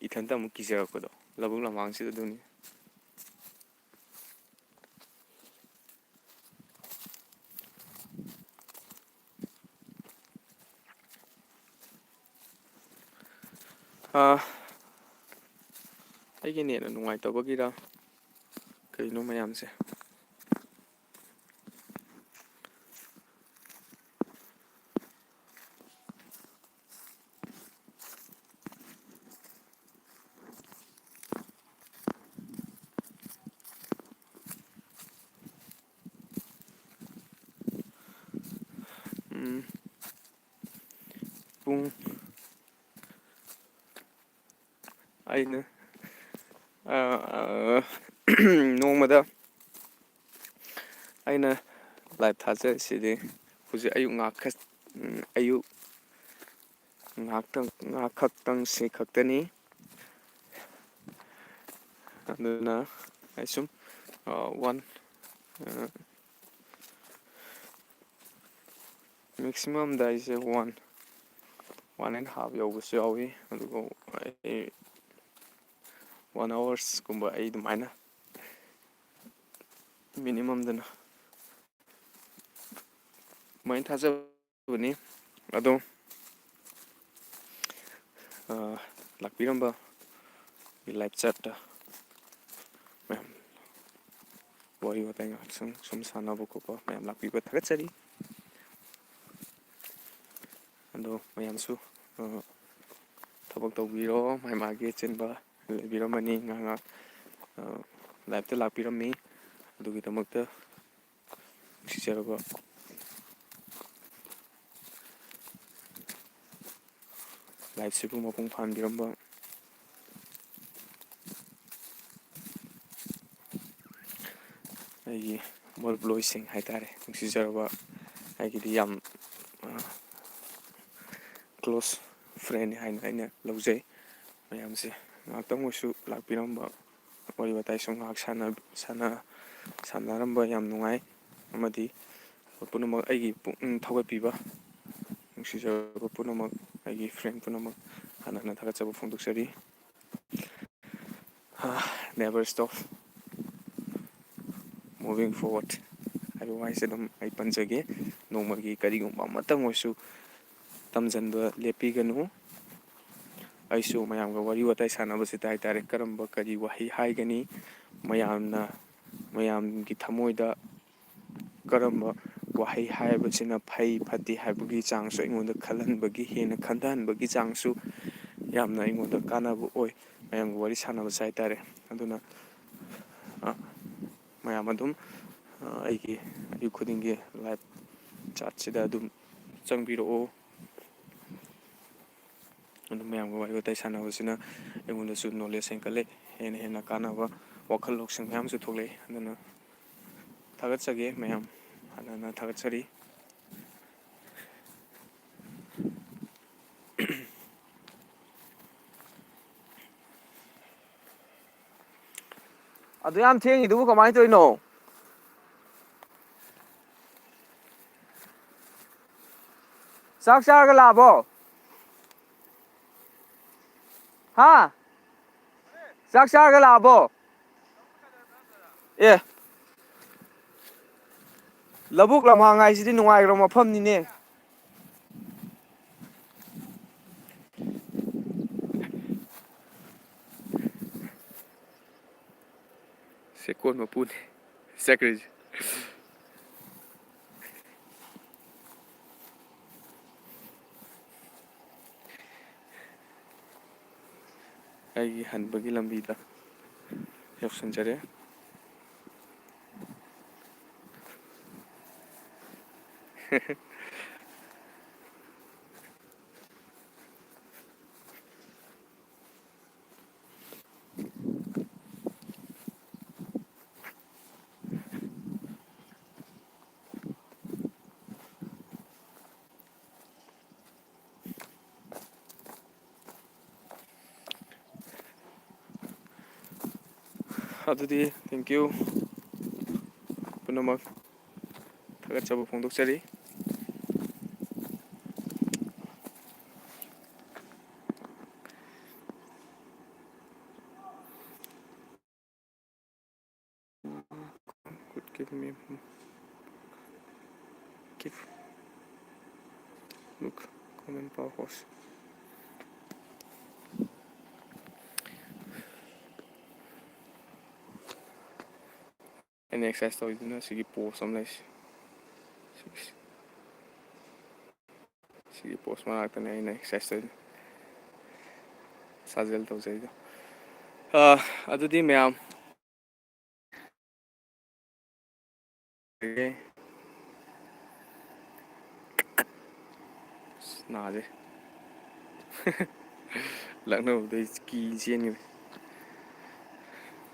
ꯏꯊꯟꯇ ꯑꯃꯨꯛ ꯀꯤꯖꯔꯛꯄꯗꯣ ꯂꯧꯕꯨꯛ ꯂꯝꯍꯥꯡꯁꯤꯗ ꯑꯗꯨꯅꯤ꯫ ꯑꯥ, ꯑꯩꯒꯤ ꯅꯦꯠꯅ ꯅꯨꯡꯉꯥꯏꯇꯕꯒꯤꯔ ꯀꯩꯅꯣ ꯃꯌꯥꯝꯁꯦ꯫ ꯄꯨꯡ ꯑꯩꯅ, ꯑ, ꯑ, ꯅꯣꯡꯃꯗ ꯑꯩꯅ ꯂꯥꯏꯚ ꯊꯥꯖꯔꯤꯁꯤꯗꯤ ꯍꯧꯖꯤꯛ ꯑꯌꯨꯛ ꯉꯥꯛꯈꯛ-, ꯎꯝ, ꯑꯌꯨꯛ ꯉꯥꯛꯇꯪ, ꯉꯥꯛꯈꯛꯇꯪ ꯁꯤ ꯈꯛꯇꯅꯤ꯫ ꯑꯗꯨꯅ ꯑꯩ ꯁꯨꯝ, ꯑ, ꯋꯥꯟ, ꯑ, ꯃꯦꯛꯁꯤꯃꯝꯗ ꯑꯩꯁꯦ ꯋꯥꯟ, ꯋꯥꯟ ꯑꯦꯟ ꯍꯥꯐ ꯌꯧꯕꯁꯨ ꯌꯥꯎꯏ꯫ ꯑꯗꯨꯒ ꯑꯩ ꯋꯥꯟ ꯑꯋꯥꯔꯁꯀꯨꯝꯕ ꯑꯩ ꯑꯗꯨꯃꯥꯏꯅ ꯃꯤꯅꯤꯃꯝꯗꯅ ꯑꯗꯨꯃꯥꯏꯅ ꯊꯥꯖꯕꯅꯤ꯫ ꯑꯗꯣ, ꯑ, ꯂꯥꯛꯄꯤꯔꯝꯕ ꯂꯥꯏꯚ ꯆꯦꯠꯇ ꯃꯌꯥꯝ ꯋꯥꯔꯤ ꯋꯥꯇꯥꯏ ꯉꯥꯏꯍꯥꯛ ꯁꯨꯝ, ꯁꯨꯝ ꯁꯥꯟꯅꯕ ꯈꯣꯠꯄ ꯃꯌꯥꯝ ꯂꯥꯛꯄꯤꯕ ꯊꯥꯒꯠꯆꯔꯤ꯫ ꯑꯗꯣ ꯃꯌꯥꯝꯁꯨ, ꯑ, ꯊꯕꯛ ꯇꯧꯕꯤꯔꯣ, ꯃꯥꯏ ꯃꯥꯒꯤ ꯑꯆꯤꯟꯕ ꯂꯩꯕꯤꯔꯝꯃꯅꯤ꯫ ꯉꯥꯏꯍꯥꯛ ꯉꯥꯏꯍꯥꯛ, ꯑ, ꯂꯥꯏꯚꯇ ꯂꯥꯛꯄꯤꯔꯝꯃꯤ꯫ ꯑꯗꯨꯒꯤꯗꯃꯛꯇ ꯅꯨꯡꯁꯤꯖꯔꯕ ꯂꯥꯏꯚꯁꯤꯕꯨ ꯃꯄꯨꯡ ꯐꯥꯍꯟꯕꯤꯔꯝꯕ ꯑꯩꯒꯤ ꯃꯔꯨꯞꯂꯣꯏꯁꯤꯡ ꯍꯥꯏꯇꯥꯔꯦ, ꯅꯨꯡꯁꯤꯖꯔꯕ ꯑꯩꯒꯤꯗꯤ ꯌꯥꯝ, ꯑ, ꯀ꯭ꯂꯣꯁ ꯐ꯭ꯔꯦꯟꯅꯤ ꯍꯥꯏꯅ ꯑꯩꯅ ꯂꯧꯖꯩ꯫ ꯃꯌꯥꯝꯁꯦ ꯉꯥꯏꯍꯥꯛꯇꯪ ꯑꯣꯏꯁꯨ ꯂꯥꯛꯄꯤꯔꯝꯕ, ꯋꯥꯔꯤ ꯋꯥꯇꯥꯏ ꯁꯨꯝ ꯉꯥꯏꯍꯥꯛ ꯁꯥꯟꯅ-, ꯁꯥꯟꯅ-, ꯁꯥꯟꯅꯔꯝꯕ ꯌꯥꯝ ꯅꯨꯡꯉꯥꯏ꯫ ꯑꯃꯗꯤ ꯄꯨꯝꯅꯃꯛ ꯑꯩꯒꯤ ꯄꯨꯛꯅꯤꯡ ꯊꯧꯒꯠꯄꯤꯕ, ꯅꯨꯡꯁꯤꯖꯔꯕ ꯄꯨꯝꯅꯃꯛ, ꯑꯩꯒꯤ ꯐ꯭ꯔꯦꯟ ꯄꯨꯝꯅꯃꯛ ꯍꯟꯅ ꯍꯟꯅ ꯊꯥꯒꯠꯆꯕ ꯐꯣꯡꯗꯣꯛꯆꯔꯤ꯫ Never stop moving forward ꯍꯥꯏꯕ ꯋꯥꯍꯩꯁꯦ ꯑꯗꯨꯝ ꯑꯩ ꯄꯟꯖꯒꯦ꯫ ꯅꯣꯡꯃꯒꯤ ꯀꯔꯤꯒꯨꯝꯕ ꯑꯃꯇꯪ ꯑꯣꯏꯁꯨ ꯇꯝꯖꯟꯕ ꯂꯦꯞꯄꯤꯒꯅꯨ꯫ ꯑꯩꯁꯨ ꯃꯌꯥꯝꯒ ꯋꯥꯔꯤ ꯋꯥꯇꯥꯏ ꯁꯥꯟꯅꯕꯁꯤꯗ ꯍꯥꯏꯇꯥꯔꯦ, ꯀꯔꯝꯕ ꯀꯔꯤ ꯋꯥꯍꯩ ꯍꯥꯏꯒꯅꯤ, ꯃꯌꯥꯝꯅ, ꯃꯌꯥꯝꯒꯤ ꯊꯃꯣꯏꯗ ꯀꯔꯝꯕ ꯋꯥꯍꯩ ꯍꯥꯏꯕꯁꯤꯅ ꯐꯩ ꯐꯠꯇꯦ ꯍꯥꯏꯕꯒꯤ ꯆꯥꯡꯁꯨ ꯑꯩꯉꯣꯟꯗ ꯈꯜꯍꯟꯕꯒꯤ, ꯍꯦꯟꯅ ꯈꯟꯊꯍꯟꯕꯒꯤ ꯆꯥꯡꯁꯨ ꯌꯥꯝꯅ ꯑꯩꯉꯣꯟꯗ ꯀꯥꯟꯅꯕ ꯑꯣꯏ꯫ ꯃꯌꯥꯝꯒ ꯋꯥꯔꯤ ꯁꯥꯟꯅꯕꯁꯦ ꯍꯥꯏꯇꯥꯔꯦ꯫ ꯑꯗꯨꯅ, ꯑ, ꯃꯌꯥꯝ ꯑꯗꯨꯝ, ꯑ, ꯑꯩꯒꯤ ꯑꯌꯨꯛ ꯈꯨꯗꯤꯡꯒꯤ ꯂꯥꯏꯚ ꯆꯥꯠꯁꯤꯗ ꯑꯗꯨꯝ ꯆꯪꯕꯤꯔꯛꯑꯣ꯫ ꯑꯗꯨ ꯃꯌꯥꯝꯒ ꯋꯥꯔꯤ ꯋꯥꯇꯥꯏ ꯁꯥꯟꯅꯕꯁꯤꯅ ꯑꯩꯉꯣꯟꯗꯁꯨ knowledge ꯍꯦꯟꯒꯠꯂꯦ, ꯍꯦꯟꯅ ꯍꯦꯟꯅ ꯀꯥꯟꯅꯕ ꯋꯥꯈꯜ ꯂꯧꯁꯤꯡ ꯃꯌꯥꯝꯁꯨ ꯊꯣꯛꯂꯛꯑꯦ꯫ ꯑꯗꯨꯅ ꯊꯥꯒꯠꯆꯒꯦ ꯃꯌꯥꯝ, ꯍꯥꯟꯅ ꯍꯥꯟꯅ ꯊꯥꯒꯠꯆꯔꯤ꯫ ꯑꯗꯨ ꯌꯥꯝ ꯊꯦꯡꯉꯤꯗꯨꯕꯨ ꯀꯃꯥꯏꯅ ꯇꯧꯔꯤꯅꯣ? ꯆꯥꯛ ꯆꯥꯔꯒ ꯂꯥꯛꯑꯕꯣ? ꯍꯥ? ꯆꯥꯛ ꯆꯥꯔꯒ ꯂꯥꯛꯑꯕꯣ? ꯑꯦ, ꯂꯧꯕꯨꯛ ꯂꯝꯍꯥꯡ ꯍꯥꯏꯁꯤꯗꯤ ꯅꯨꯡꯉꯥꯏꯈ꯭ꯔꯕ ꯃꯐꯝꯅꯤꯅꯦ꯫ ꯁꯦꯀꯣꯟ ꯃꯄꯨꯅꯤ ꯆꯠꯈ꯭ꯔꯤꯁꯦ꯫ ꯑꯩꯒꯤ ꯍꯟꯕꯒꯤ ꯂꯝꯕꯤꯗ ꯌꯧꯁꯤꯟꯖꯔꯦ꯫ ꯑꯗꯨꯗꯤ thank you ꯄꯨꯝꯅꯃꯛ, ꯊꯥꯒꯠꯆꯕ ꯐꯣꯡꯗꯣꯛꯆꯔꯤ꯫ Could give me, give, look, comment power horse. ꯑꯩꯅ exercise ꯇꯧꯔꯤꯗꯨꯅ ꯁꯤꯒꯤ post ꯑꯃ ꯂꯩꯁꯦ꯫ ꯁꯤꯒꯤ, ꯁꯤꯒꯤ post ꯃꯅꯥꯛꯇꯅꯦ ꯑꯩꯅ exercise ꯇꯧꯔꯤꯗꯣ, ꯁꯥꯖꯦꯜ ꯇꯧꯖꯩꯗꯣ꯫ ꯑꯥ, ꯑꯗꯨꯗꯤ ꯃꯌꯥꯝ, ꯑꯁ, ꯅꯥꯔꯦ꯫ ꯂꯥꯛꯅꯕꯗꯩ ꯀꯤ ꯆꯦꯟꯈ꯭ꯔꯦ꯫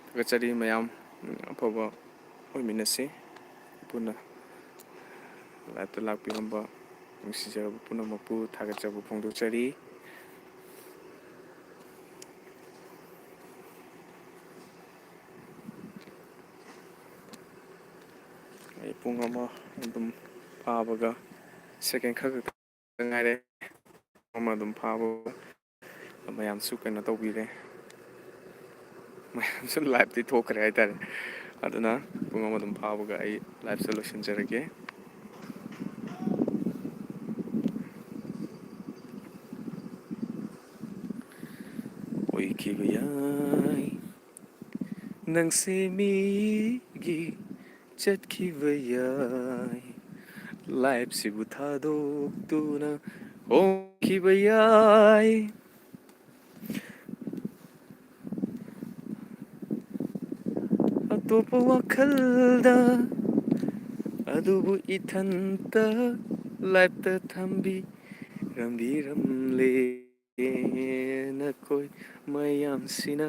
ꯊꯥꯒꯠꯆꯔꯤ ꯃꯌꯥꯝ, ꯑꯐꯕ ꯑꯣꯏꯃꯤꯟꯅꯁꯤ ꯄꯨꯟꯅ꯫ ꯂꯥꯏꯞꯇ ꯂꯥꯛꯄꯤꯔꯝꯕ ꯅꯨꯡꯁꯤꯖꯔꯕ ꯄꯨꯝꯅꯃꯛꯄꯨ ꯊꯥꯒꯠꯆꯕ ꯐꯣꯡꯗꯣꯛꯆꯔꯤ꯫ ꯑꯩ ꯄꯨꯡ ꯑꯃ ꯑꯗꯨꯝ ꯐꯥꯕꯒ ꯁꯦꯀꯦꯟ ꯈꯔ ꯈꯛꯇ ꯉꯥꯏꯔꯦ꯫ ꯑꯃ ꯑꯗꯨꯝ ꯐꯥꯕꯒ ꯃꯌꯥꯝꯁꯨ ꯀꯩꯅꯣ ꯇꯧꯕꯤꯔꯦ꯫ ꯃꯌꯥꯝꯁꯨ ꯂꯥꯏꯞꯇꯤ ꯊꯣꯛꯈ꯭ꯔꯦ ꯍꯥꯏꯇꯥꯔꯦ꯫ ꯑꯗꯨꯅ ꯄꯨꯡ ꯑꯃ ꯑꯗꯨꯝ ꯐꯥꯕꯒ ꯑꯩ ꯂꯥꯏꯞꯁꯦ ꯂꯣꯏꯁꯤꯟꯖꯔꯒꯦ꯫ ꯑꯣꯏꯈꯤꯕ ꯌꯥꯏ ꯅꯪꯁꯦ ꯃꯤꯒꯤ ꯆꯠꯈꯤꯕ ꯌꯥꯏ, ꯂꯥꯏꯐꯁꯤꯕꯨ ꯊꯥꯗꯣꯛꯇꯨꯅ ꯍꯣꯡꯈꯤꯕ ꯌꯥꯏ꯫ ꯑꯇꯣꯞꯄ ꯋꯥꯈꯜꯗ ꯑꯗꯨꯕꯨ ꯏꯊꯟꯇ ꯂꯥꯏꯞꯇ ꯊꯝꯕꯤꯔꯝꯕꯤꯔꯝꯂꯦ ꯅꯈꯣꯏ ꯃꯌꯥꯝꯁꯤꯅ꯫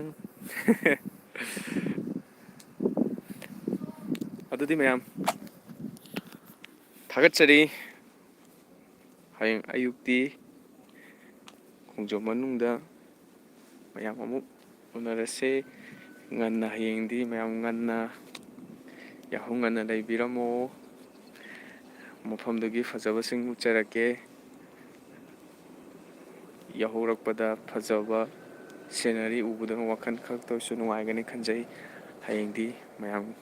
ꯑꯗꯨꯗꯤ ꯃꯌꯥꯝ ꯊꯥꯒꯠꯆꯔꯤ꯫ ꯍꯌꯦꯡ ꯑꯌꯨꯛꯇꯤ ꯈꯣꯡꯖꯣꯝ ꯃꯅꯨꯡꯗ ꯃꯌꯥꯝ ꯑꯃꯨꯛ ꯎꯅꯔꯁꯦ꯫ ꯉꯟꯅ ꯍꯌꯦꯡꯗꯤ ꯃꯌꯥꯝ ꯉꯟꯅ ꯌꯥꯍꯧ ꯉꯟꯅ ꯂꯩꯕꯤꯔꯝꯃꯣ꯫ ꯃꯐꯝꯗꯨꯒꯤ ꯐꯖꯕꯁꯤꯡ ꯎꯠꯆꯔꯛꯀꯦ꯫ ꯌꯥꯍꯧꯔꯛꯄꯗ ꯐꯖꯕ ꯁꯤꯅꯔꯤ ꯎꯕꯗꯨꯅ ꯋꯥꯈꯜ ꯈꯛꯇꯁꯨ ꯅꯨꯡꯉꯥꯏꯒꯅꯤ ꯈꯟꯖꯩ꯫ ꯍꯌꯦꯡꯗꯤ ꯃꯌꯥꯝ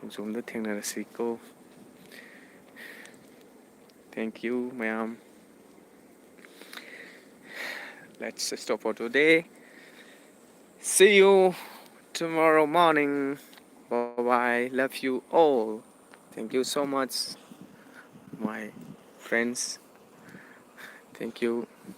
ꯈꯣꯡꯖꯣꯝꯗ ꯊꯦꯡꯅꯔꯁꯤꯀꯣ꯫ Thank you ꯃꯌꯥꯝ꯫ Let's stop for today. See you tomorrow morning. Bye bye. Love you all. Thank you so much, my friends. Thank you.